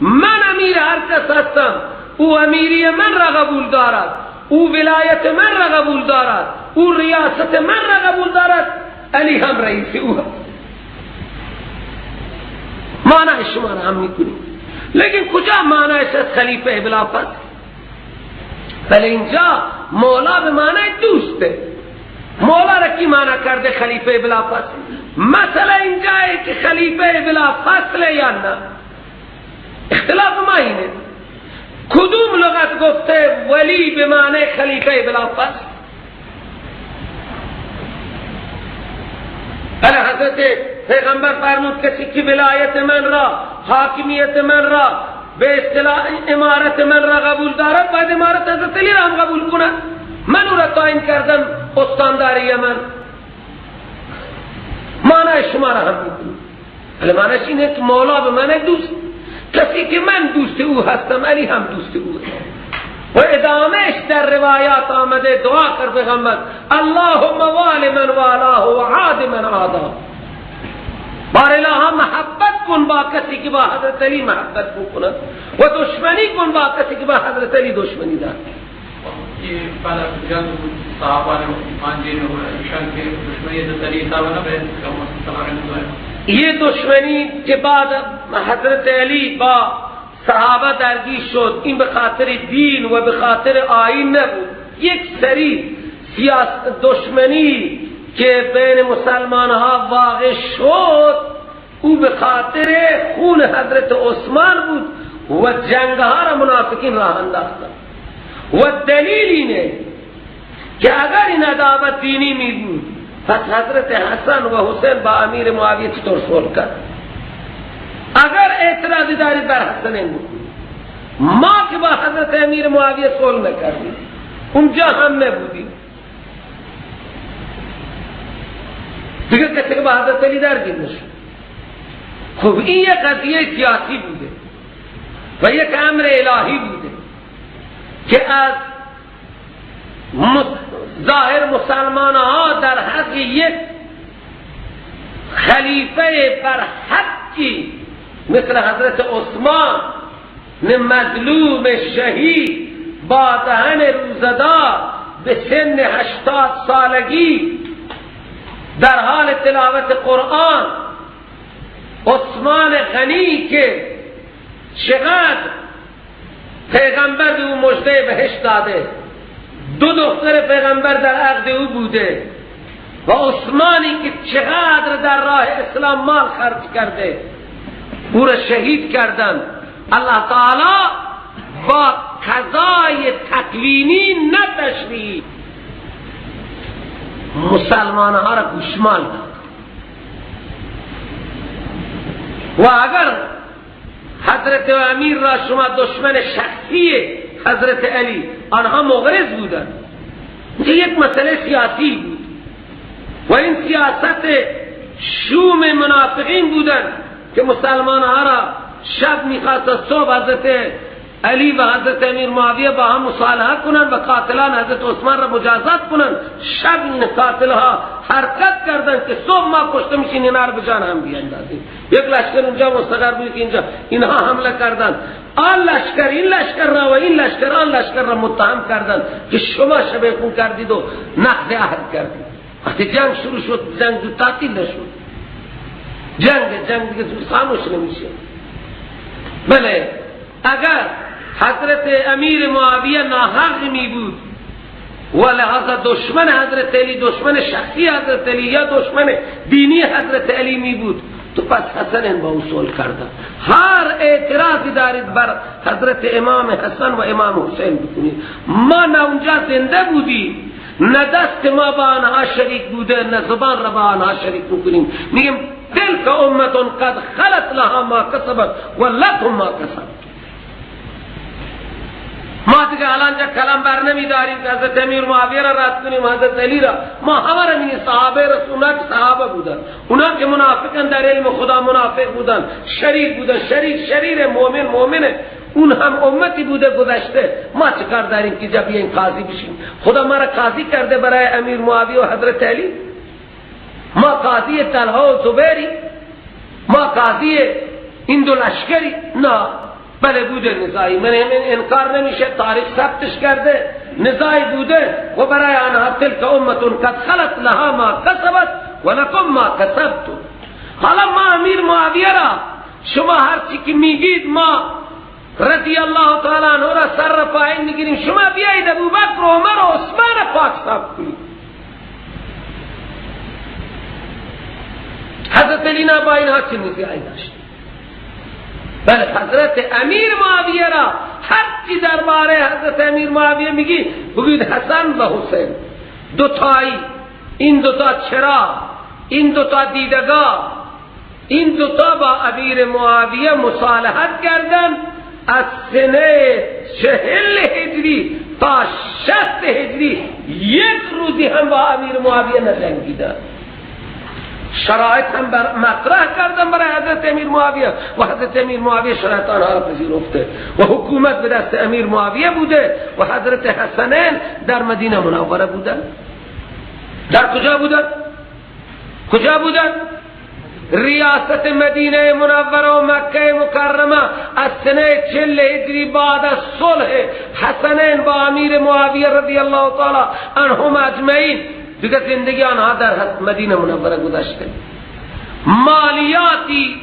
من امیر هر کس هستم، او امیری من را قبول دارد، او ولایت من را قبول دارد، او ریاست من را قبول دارد، علی هم رئیس او هست. معنی شما را هم میکنیم، لیکن کجا معنیش از خلیفه بلا فصل؟ بله اینجا مولا به معنی دوسته. مولا را کی معنی کرده خلیفه بلا فصل؟ مسئله اینجا ہے که خلیفه بلا فصل یا نه، اختلاف ما اینه. کدوم لغت گفته ولی به معنی خلیفه بلا فصل؟ بله حضرت پیغمبر فرمود کسی که ولایت من را، حاکمیت من را، به اصطلاح امارت من را قبول دارد، باید امارت حضرت علی را هم قبول کند. من او را تعیین کردم استانداری من. معنی شما را هم میکنی. ولی معنیش اینه که مولا به من دوست، کسی که من دوست او هستم علی هم دوست او. و ادامهش در روایات آمده دعا کرد پیغمبر اللهم وال من والاه و عاد من عاداه. بار الها محبت کن با کسی که با حضرت علی محبت بکند و دشمنی کن با کسی که با حضرت علی دشمنی دارد. یہ پہلا جنگ صحابہ نے کے دشمنی حضرت علی صاحب نے، یہ دشمنی کے بعد حضرت علی با صحابه درگیر شد، این به خاطر دین و به خاطر آیین نبود. یک سری سیاست دشمنی که بین مسلمان ها واقع شد، او به خاطر خون حضرت عثمان بود و جنگ ها را منافقین راه انداختند. و دلیل اینه که اگر این عداوت دینی می بود، پس حضرت حسن و حسین با امیر معاویه چطور صلح کرد؟ اگر اعتراضی دارید بر حسن این بود، ما که با حضرت امیر معاویه صلح نکردیم، اونجا هم نبودیم دیگه، کسی که با حضرت علی درگیر نشد. خب این یک قضیه سیاسی بوده و یک امر الهی بوده که از ظاهر مسلمان ها در حق یک خلیفه بر حقی مثل حضرت عثمان مظلوم شهید با دهن روزدار به سن 80 سالگی در حال تلاوت قرآن، عثمان غنی که چقدر پیغمبر به او مژده بهشت داده، 2 دختر پیغمبر در عقد او بوده، و عثمانی که چقدر در راه اسلام مال خرج کرده، او را شهید کردن. الله تعالی با قضای تکوینی نه تشریعی مسلمان ها را گوشمال داد. و اگر حضرت امیر را شما دشمن شخصی حضرت علی، آنها مغرض بودند، یک مسئله سیاسی بود و این سیاست شوم منافقین بودند که مسلمان ها را شب میخواست صبح حضرت علی و حضرت امیر معاویه با هم مصالحه کنند و قاتلان حضرت عثمان را مجازات کنند. شب این قاتل ها حرکت کردند که صبح ما کشته میشین، اینا را به جان هم بیاندازیم. یک لشکر اونجا مستقر بود که اینجا اینها حمله کردند. آن لشکر این لشکر را و این لشکر آن لشکر را متهم کردند که شما شب خون کردید و نقض عهد کردید. وقتی جنگ شروع شد، جنگ زود تعطیل نشد، جنگ دیگه زود خاموش نمیشه. بله اگر حضرت امیر معاویه ناحق می بود و لحاظ دشمن حضرت علی، دشمن شخصی حضرت علی یا دشمن دینی حضرت علی می بود، تو پس حسن با او صلح کرده. هر اعتراضی دارید بر حضرت امام حسن و امام حسین بکنید. ما نه اونجا زنده بودی، نه دست ما با آنها شریک بوده، نه زبان را با آنها شریک میکنیم. میگیم تلک امت قد خلت لها ما کسبت و لکم ما کسبت. ما دیگه الان جا کلام بر نمی داریم که حضرت امیر معاویه را رد کنیم، حضرت علی را. ما همه را میگیم صحابه رسول الله که صحابه بودن، اونا که منافقن در علم خدا منافق بودن، شریر بودن، شریر شریر، مؤمن مؤمنه، اون هم امتی بوده گذشته. ما چیکار داریم که جا بیایم قاضی بشیم؟ خدا ما را قاضی کرده برای امیر معاویه و حضرت علی. ما قاضی طلحه و زبیری، ما قاضی این دو لشکری نه. بله بوده نزاعی، من انکار نمیشه، تاریخ ثبتش کرده، نزاعی بوده و برای آنها تلک امت قد خلت لها ما کسبت و لکم ما کسبتم. حالا ما امیر معاویه را شما هرچی که میگید ما رضی الله تعالی عنه را سر را پایین میگیریم، شما بیایید ابوبکر و عمر و عثمان پاک صاف کنید. حضرت علی نه با اینها چه نزاعی داشت؟ بله حضرت امیر معاویه را هرچی درباره حضرت امیر معاویه میگی بگید حسن و حسین دوتایی، این دوتا چرا، این دوتا دیدگاه، این دوتا با امیر معاویه مصالحت کردن. از سنه 40 هجری تا 60 هجری یک روزی هم با امیر معاویه نجنگیدن. شرایط هم مطرح کردن برای حضرت امیر معاویه و حضرت امیر معاویه شرایط آنها را پذیرفته و حکومت به دست امیر معاویه بوده و حضرت حسنین در مدینه منوره بودن. در کجا بودن؟ کجا بودن؟ ریاست مدینه منوره و مکه مکرمه از سنه 40 هجری بعد از صلح حسنین با امیر معاویه رضی الله تعالی عنهم اجمعین دیگه زندگی آنها در مدینه منوره گذشته. مالیاتی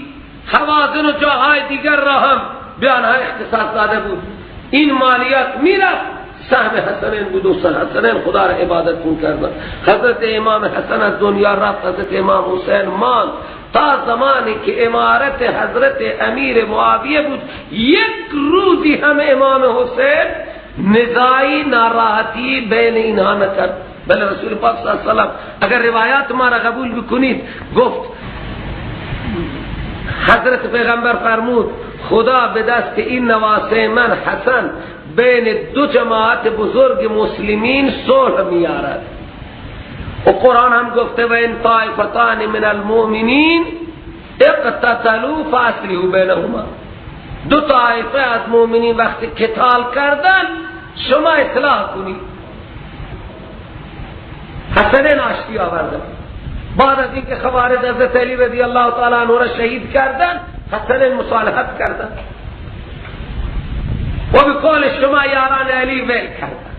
خوازن و جاهای دیگر را هم به آنها اختصاص داده بود. این مالیات میرفت سهم حسنین بود و حسنین خدا را عبادت کردن. حضرت امام حسن از دنیا رفت، حضرت امام حسین ماند تا زمانی که امارت حضرت امیر معاویه بود. یک روزی هم امام حسین نزاعی ناراحتی بین اینها نکرد. بله رسول پاک صلی اللہ علیہ وسلم اگر روایات ما را قبول بکنید گفت حضرت پیغمبر فرمود خدا به دست این نواسه من حسن بین دو جماعت بزرگ مسلمین صلح میارد. و قرآن هم گفته و این طائفتان من المؤمنین اقتتلوا فاصلحوا بینهما. دو طایفه از مؤمنین وقتی قتال کردن شما اصلاح کنید. حسنین آشتی آوردن. بعد از اینکه خوارج حضرت علی رضی الله تعالی عنہ را شهید کردن، حسنین مصالحت کردن و به قول شما یاران علی ول کردن.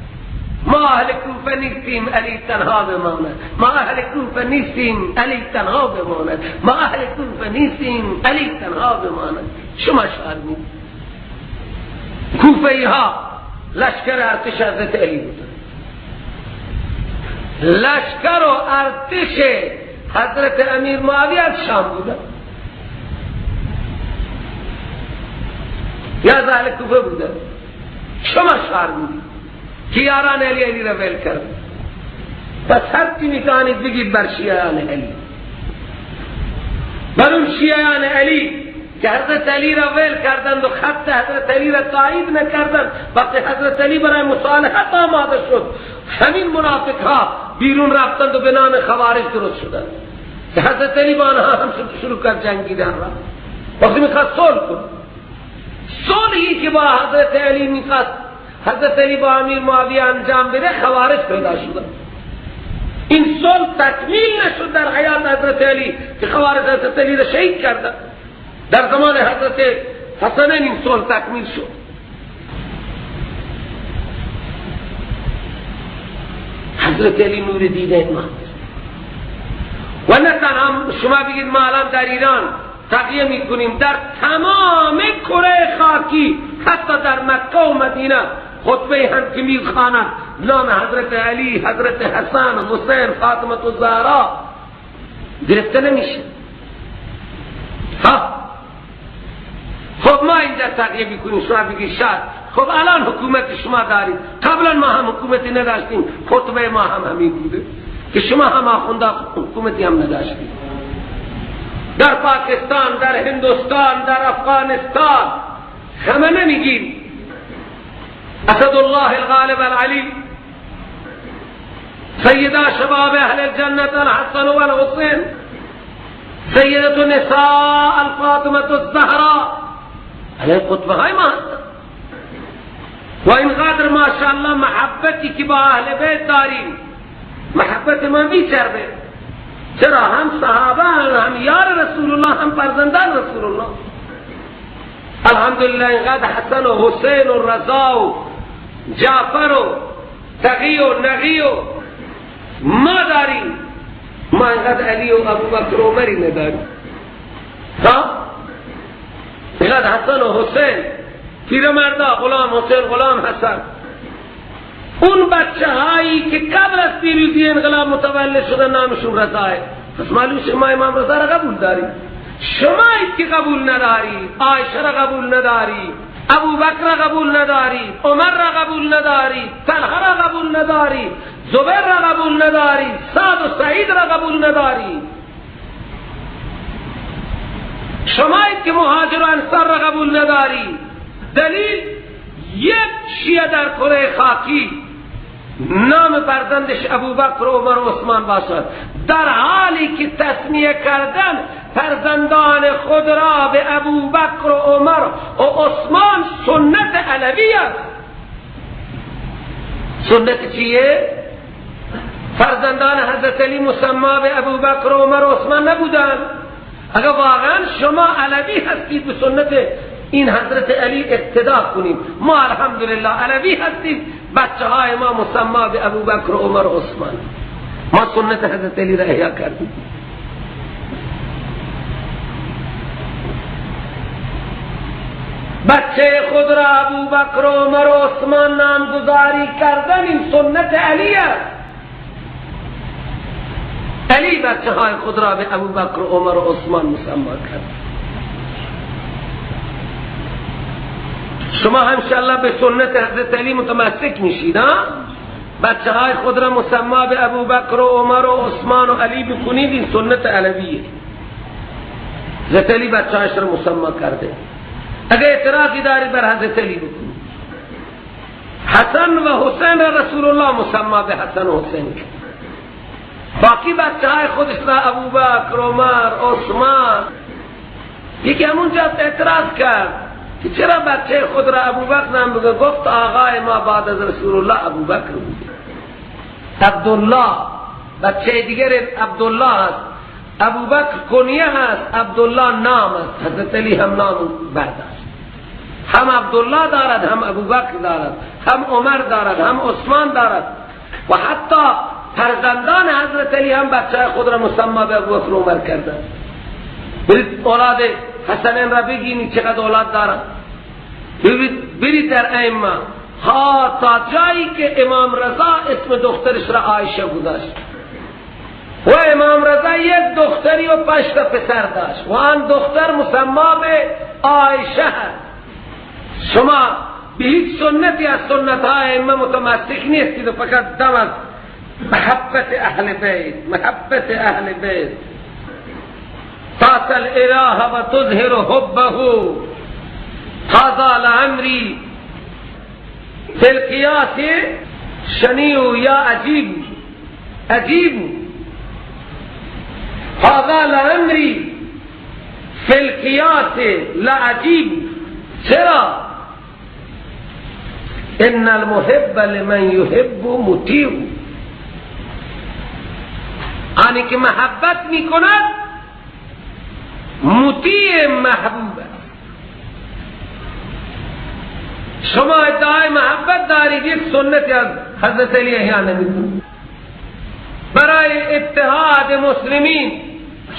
ما اهل کوفه نیستیم علی تنها بماند، ما اهل کوفه نیستیم علی تنها بماند، ما اهل کوفه نیستیم علی تنها بماند. شما شعار نیست. کوفه ها لشکر ارتش حضرت علی بودن، لشکر و ارتش حضرت امیر معاویه از شام بودن یا از اهل کوفه بودن. شما شعار بودید که یاران علی علی را ول کرد. پس هرچی میتوانید بگید بر شیعان علی، بر اون شیعان علی که حضرت علی را ول کردند و خط حضرت علی را تایید نکردند. وقتی حضرت علی برای مصالحت آماده شد همین منافق ها بیرون رفتند و به نام خوارج درست شدند که حضرت علی با آنها هم شروع کرد جنگیدن را. وقتی میخواست صلح کن، صلحی که با حضرت علی میخواست حضرت علی با امیر معاویه انجام بده، خوارج پیدا شدند. این صلح تکمیل نشد در حیات حضرت علی که خوارج حضرت علی را شهید کردند. در زمان حضرت حسنین این صلح تکمیل شد. حضرت علی نور دیده ما و نه تنها شما بگید ما الان در ایران تقیه میکنیم، در تمام کره خاکی حتی در مکه و مدینه خطبه هم که میخوانند نام حضرت علی، حضرت حسن، حسین، فاطمه الزهرا گرفته نمیشه. ها خب ما اینجا تقیه بکنیم، شما بگید شاید خب الان حکومت شما دارید، قبلا ما هم حکومتی نداشتیم، خطبه ما هم همین بوده که شما هم آخونده حکومتی هم نداشتید. در پاکستان، در هندوستان، در افغانستان همه نمیگیم اسد الله الغالب العلی، سیدا شباب اهل الجنة الحسن والحسین، سیدة نساء الفاطمة الزهراء، علیه خطبه های ما هستن. و اینقدر ماشاءالله محبتی که با اهل بیت داریم، محبت ما میچربه. چرا؟ هم صحابه، هم یار رسول الله، هم فرزندان رسول الله. الحمدلله اینقدر حسن و حسین و رضا و جعفر و تقی و نقی و ما داریم، ما اینقدر علی و ابوبکر و عمری نداریم. ها اینقدر حسن و حسین، پیرمردا غلام حسین، غلام حسن، اون بچه هایی که قبل از پیروزی انقلاب متولد شدن نامشون رضاه. پس معلوم شما امام رضا را قبول دارید. شما که قبول نداری، عایشه را قبول نداری، ابوبکر را قبول نداری، عمر را قبول نداری، طلحه را قبول نداری، زبیر را قبول نداری، سعد و سعید را قبول نداری. شما که مهاجر و انصار را قبول نداری. دلیل یک شیعه در کره خاکی نام فرزندش ابوبکر و عمر و عثمان باشد، در حالی که تسمیه کردن فرزندان خود را به ابوبکر و عمر و عثمان سنت علوی است. سنت چیه؟ فرزندان حضرت علی مسما به ابوبکر و عمر و عثمان نبودند. اگر واقعا شما علوی هستید به سنت این حضرت علی اقتدا کنیم. ما الحمدلله علوی هستیم، بچه های ما مسما به ابوبکر و عمر و عثمان. ما سنت حضرت علی را احیا کردیم. بچه خود را ابوبکر و عمر و عثمان نامگذاری کردن این سنت علی است. علی بچه های خود را به ابوبکر و عمر و عثمان مسما کرد. شما هم انشاءالله به سنت حضرت علی متمسک میشید، بچه های خود را مسما به ابوبکر و عمر و عثمان و علی بکنید، این سنت علویه. حضرت علی بچه هایش را مسما کرده. اگر اعتراضی داری بر حضرت علی بکنید. حسن و حسین را رسول الله مسما به حسن و حسین کرد. باقی بچه های خودش را ابوبکر، عمر، عثمان. یکی همونجا اعتراض کرد که چرا بچه خود را ابوبکر نام بگه؟ گفت آقای ما بعد از رسول الله ابوبکر بوده. عبدالله بچه دیگر عبدالله است، ابوبکر کنیه هست، عبدالله نام است. حضرت علی هم نام برداشت، هم عبدالله دارد، هم ابوبکر دارد، هم عمر دارد، هم عثمان دارد. و حتی فرزندان حضرت علی هم بچه خود را مسما به ابوبکر و عمر کردند. برید اولاد حسنین را بگینید چقدر اولاد دارند. برید در ائمه ها تا جایی که امام رضا اسم دخترش را عایشه گذاشت و امام رضا یک دختری و 5 تا پسر داشت و آن دختر مسما به عایشه هست. شما به هیچ سنتی از سنت های ائمه متمسک نیستید و فقط دم از محبت اهل بیت، محبت اهل بیت. تعصی الاله و تظهر حبه هذا لعمری فی القیاس شنیع یا عجیب عجیب. هذا لعمری فی القیاس لعجیب. چرا؟ ان المحب لمن یحب مطیع. آنی که محبت میکند مطیع محبوب است. شما ادعای محبت دارید، یک سنتی از حضرت علی احیا نمیکنید. برای اتحاد مسلمین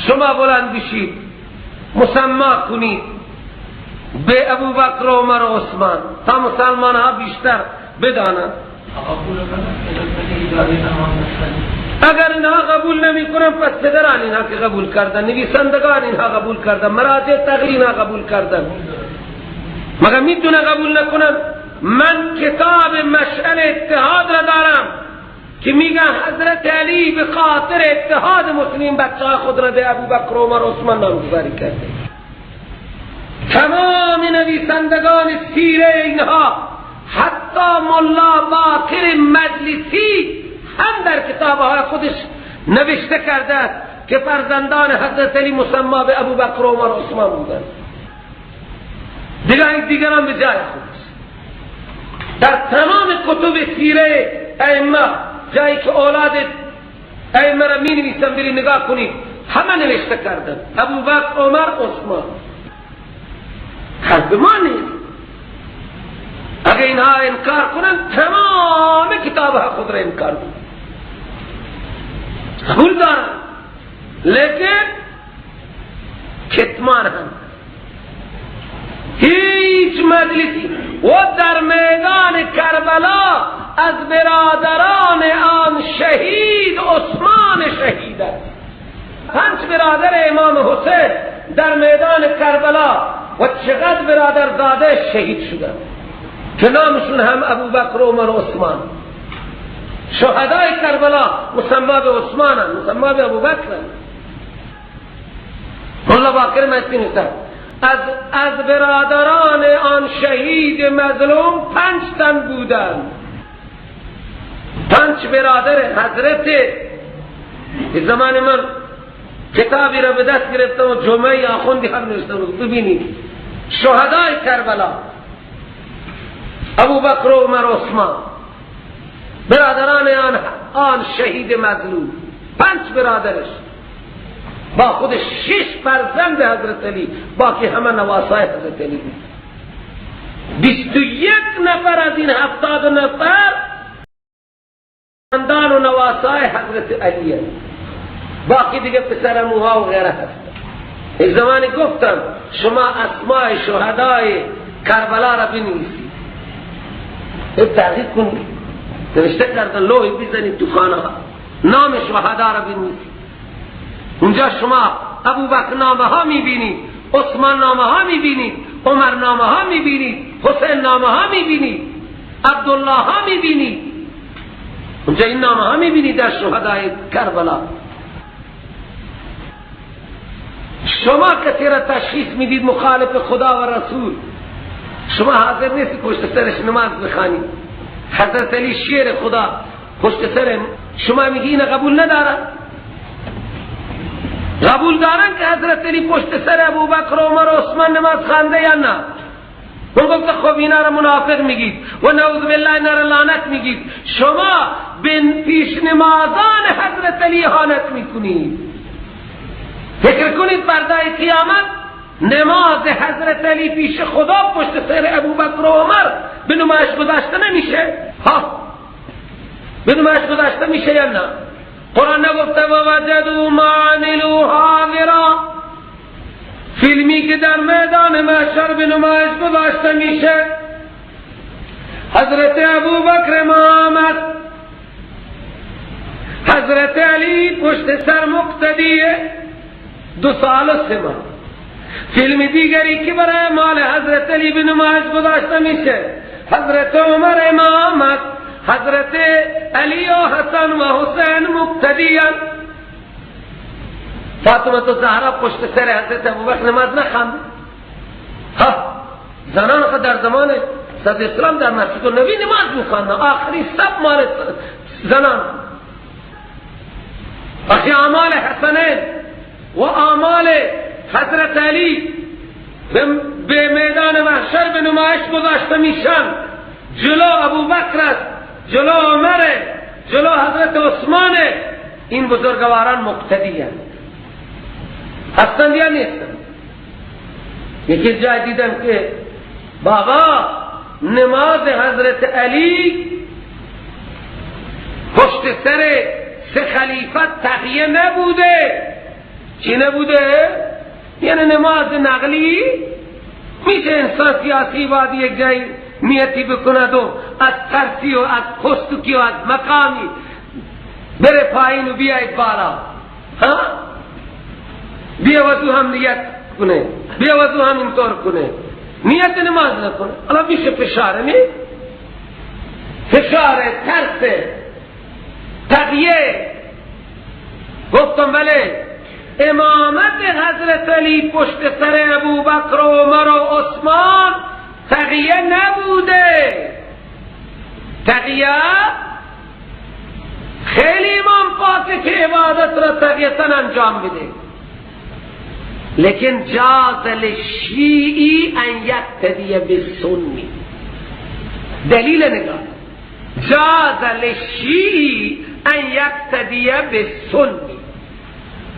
شما بلند بشید، مسما کنید به ابوبکر و عمر و عثمان تا مسلمان ها بیشتر بدانند. اگر اینها قبول نمی کنن پس پدران اینها که قبول کردن، نویسندگان اینها قبول کردن، مراجع تقلید اینها قبول کردن، مگر میتونه قبول نکنن؟ من کتاب مشعل اتحاد را دارم که میگن حضرت علی به خاطر اتحاد مسلمین بچه خود را به ابوبکر و عمر و عثمان نامگذاری کرده. تمام نویسندگان سیره اینها، حتی ملا باقر مجلسی هم در کتابهای خودش نوشته کرده است که فرزندان حضرت علی مسما به ابوبکر و عمر و عثمان بودند. دیگران به جای خودش. در تمام کتب سیره ائمه، جایی که اولاد ائمه را می نویسن بری نگاه کنید، همه نوشته کردن ابوبکر، عمر، عثمان. حرف ما نیست. اگر اینها انکار کنن تمام کتابها خود را انکار کنن، قبول دارن، لیکن کتمان هم هیچ مجلسی. و در میدان کربلا از برادران آن شهید عثمان شهید است. 5 برادر امام حسین در میدان کربلا و چقدر برادر زاده شهید شدند که نامشون هم ابوبکر و عمر و عثمان. شهدای کربلا مسما به عثمانند، مسما به ابوبکرند. ملا باقر مجلسی نیستند. از برادران آن شهید مظلوم 5 تن بودند. 5 برادر حضرت. زمان من کتابی را به دست گرفتم و جمعه آخوندی هم نوشتم، ببینید شهدای کربلا ابوبکر و عمر و عثمان، برادران آن شهید مظلوم، 5 برادرش با خود 6 فرزند حضرت علی، باقی همه نواسای حضرت علی بود. 21 نفر از این 70 نفر خاندان و نواسای حضرت علی هست، باقی دیگه پسر موها و غیره هست. یک زمانی گفتم شما اسماء شهدای کربلا را بنویسید، تحقیق کنید، نوشته کردن لوحی بزنید تو خانه ها، نام شهدا را بنویسید. اونجا شما ابوبکر نامه ها میبینید، عثمان نامه ها میبینید، عمر نامه ها میبینید، حسین نامه ها میبینید، عبدالله ها میبینید. اونجا این نامه ها میبینید در شهدای کربلا. شما کسی را تشخیص میدید مخالف خدا و رسول، شما حاضر نیستی پشت سرش نماز بخوانی. حضرت علی شیر خدا پشت سر شما میگی اینو قبول ندارن؟ قبول دارن که حضرت علی پشت سر ابوبکر و عمر و عثمان نماز خوانده یا نه؟ اون گفت خب اینا را منافق میگید و نعوذ بالله اینا را لعنت میگید. شما به پیش نمازان حضرت علی اهانت میکنید. فکر کنید فردای قیامت نماز حضرت علی پیش خدا پشت سر ابوبکر و عمر به نمایش گذاشته نمیشه؟ ها، به نمایش گذاشته میشه یا نه؟ قرآن نگفته و وجدوا ما عملوا حاضرا؟ فیلمی که در میدان محشر به نمایش گذاشته میشه، حضرت ابوبکر امام، حضرت علی پشت سر مقتدیه 2 سال و 3 ماه. فیلم دیگری که برای مال حضرت علی به نمایش گذاشته میشه، حضرت عمر امام، حضرت علی و حسن و حسین مقتدیان. فاطمه زهرا پشت سر حضرت ابوبکر نماز نخواند. ها، زنان خود در زمان صدر اسلام در مسجد النبی نماز میخواندن، آخری سب مال زنان. آخی اعمال حسنین و اعمال حضرت علی به میدان محشر به نمایش گذاشته میشن. جلو ابوبکر است، جلو عمر، جلو حضرت عثمان. این بزرگواران مقتدی هستند، هستند یا نیستند؟ یکی جای دیدم که بابا نماز حضرت علی پشت سر 3 خلیفه تقیه نبوده. چی نبوده؟ یعنی نماز نقلی میشه انسان سیاسی باید یک جایی نیتی بکند و از ترسی و از پستکی و از مقامی بره پایین و بیاید بالا، ها؟ بیا وضو هم نیت کنه، بیا وضو هم اینطور کنه، نیت نماز نکنه. الان میشه فشاره، نی؟ فشاره، ترس، تقیه. گفتم بله، امامت حضرت علی پشت سر ابوبکر و عمر و عثمان تقیه نبوده. تقیه خیلی امام پاکه که عبادت را تقیتاً انجام بده، لیکن جاز للشیعی ان یقتدی بالسنی. دلیل نگاه، جاز للشیعی ان یقتدی بالسنی.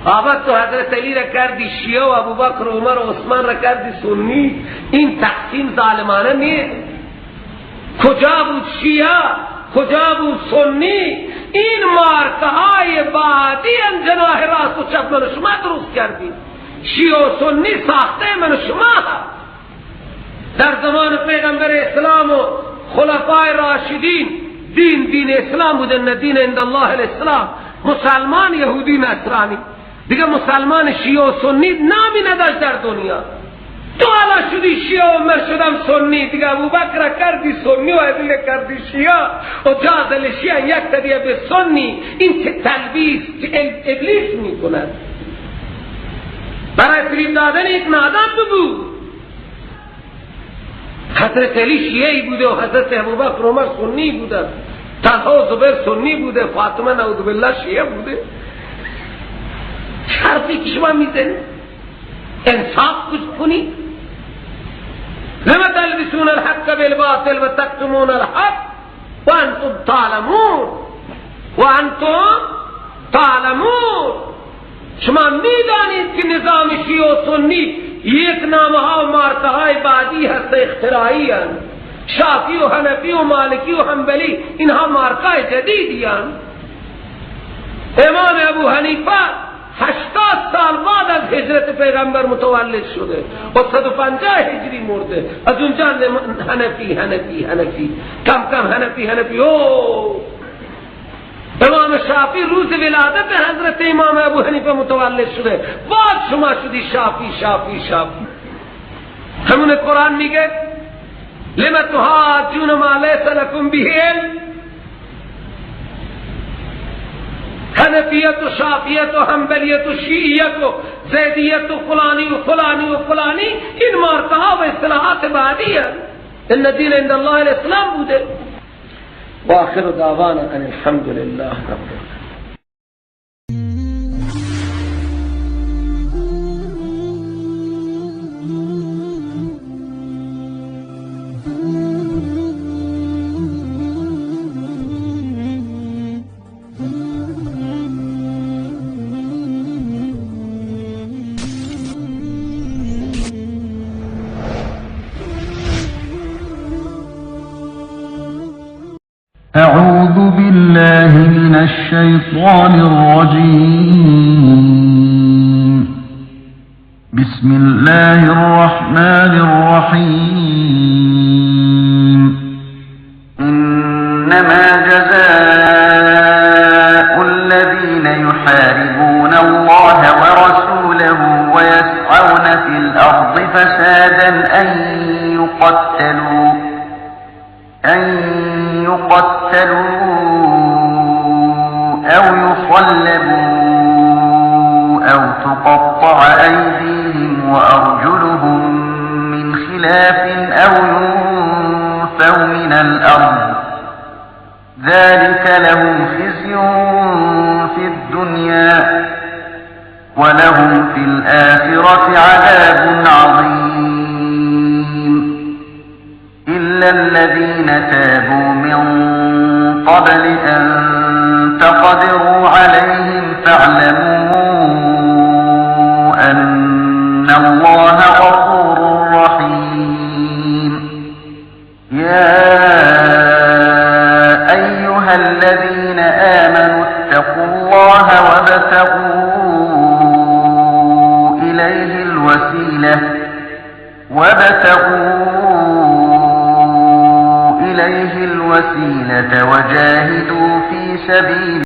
آبا تو حضرت علی را کردی شیعه و ابوبکر و عمر و عثمان را کردی سنی، این تقسیم ظالمانه نیست؟ کجا بود شیعه، کجا بود سنی؟ این مارکه های بعدی ان جناح راست و چپ من شما درست کردی. شیعه و سنی ساخته من شما. در زمان پیغمبر اسلام و خلفای راشدین دین دین اسلام بوده، نه دین عند الله الاسلام. مسلمان یهودی نصرانی دیگه، مسلمان شیعه و سنی نامی نداشت در دنیا. تو حالا شدی شیعه و من شدم سنی دیگه، ابوبکر کردی سنی و علی کردی شیعه و جاز لشیعه یک تدیه به سنی. این چه تلبیس که ابلیس میکند برای فریب دادن یک نادان بود. حضرت علی شیعه بوده و حضرت ابوبکر عمر سنی بوده، طلحه و زبیر سنی بوده، فاطمه نعوذ بالله شیعه بوده. حرفی که شما میزنی انصاف کنی؟ لما تلبسون الحق بالباطل و تکتمون الحق وانتم تعلمون، وانتم تعلمون. شما میدانید که نظام شیعه و سنی یک نامه ها و مارکه های بعدی هست، اختراعی هست. شافعی و حنفی و مالکی و حنبلی اینها مارکه های جدیدی هست. امام ابو حنیفه 80 سال بعد از هجرت پیغمبر متولد شده و 150 هجری مرده. از اونجا حنفی حنفی حنفی، کم کم حنفی حنفی. او امام شافعی روز ولادت حضرت امام ابو حنیفه متولد شده، بعد شما شدی شافعی شافعی شافعی. همون قرآن میگه لم تحاجون ما لیس لکم به علم. حنفیت و شافعیت و حنبلیت و شیعیت و زیدیت و فلانی و فلانی و فلانی، این مارکه ها و اصطلاحات بعدی هست. ان دین عند الله الاسلام بوده. و آخر دعوانا ان الحمد لله رب العالمین. أعوذ بالله من الشيطان الرجيم. بسم الله الرحمن الرحيم. إنما جزاء الذين يحاربون الله ورسوله ويسعون في الأرض فسادا أن يقتلوا أو يصلبوا أو تقطع أيديهم وأرجلهم من خلاف أو ينفوا من الأرض، ذلك لهم خزي في الدنيا ولهم في الآخرة عذاب عظيم. إلا الذين تابوا من قبل أن تقدروا عليهم فاعلموا أن الله غفور رحيم. يا أيها الذين آمنوا اتقوا الله وابتغوا إليه الوسيلة وجاهدوا في سبيله.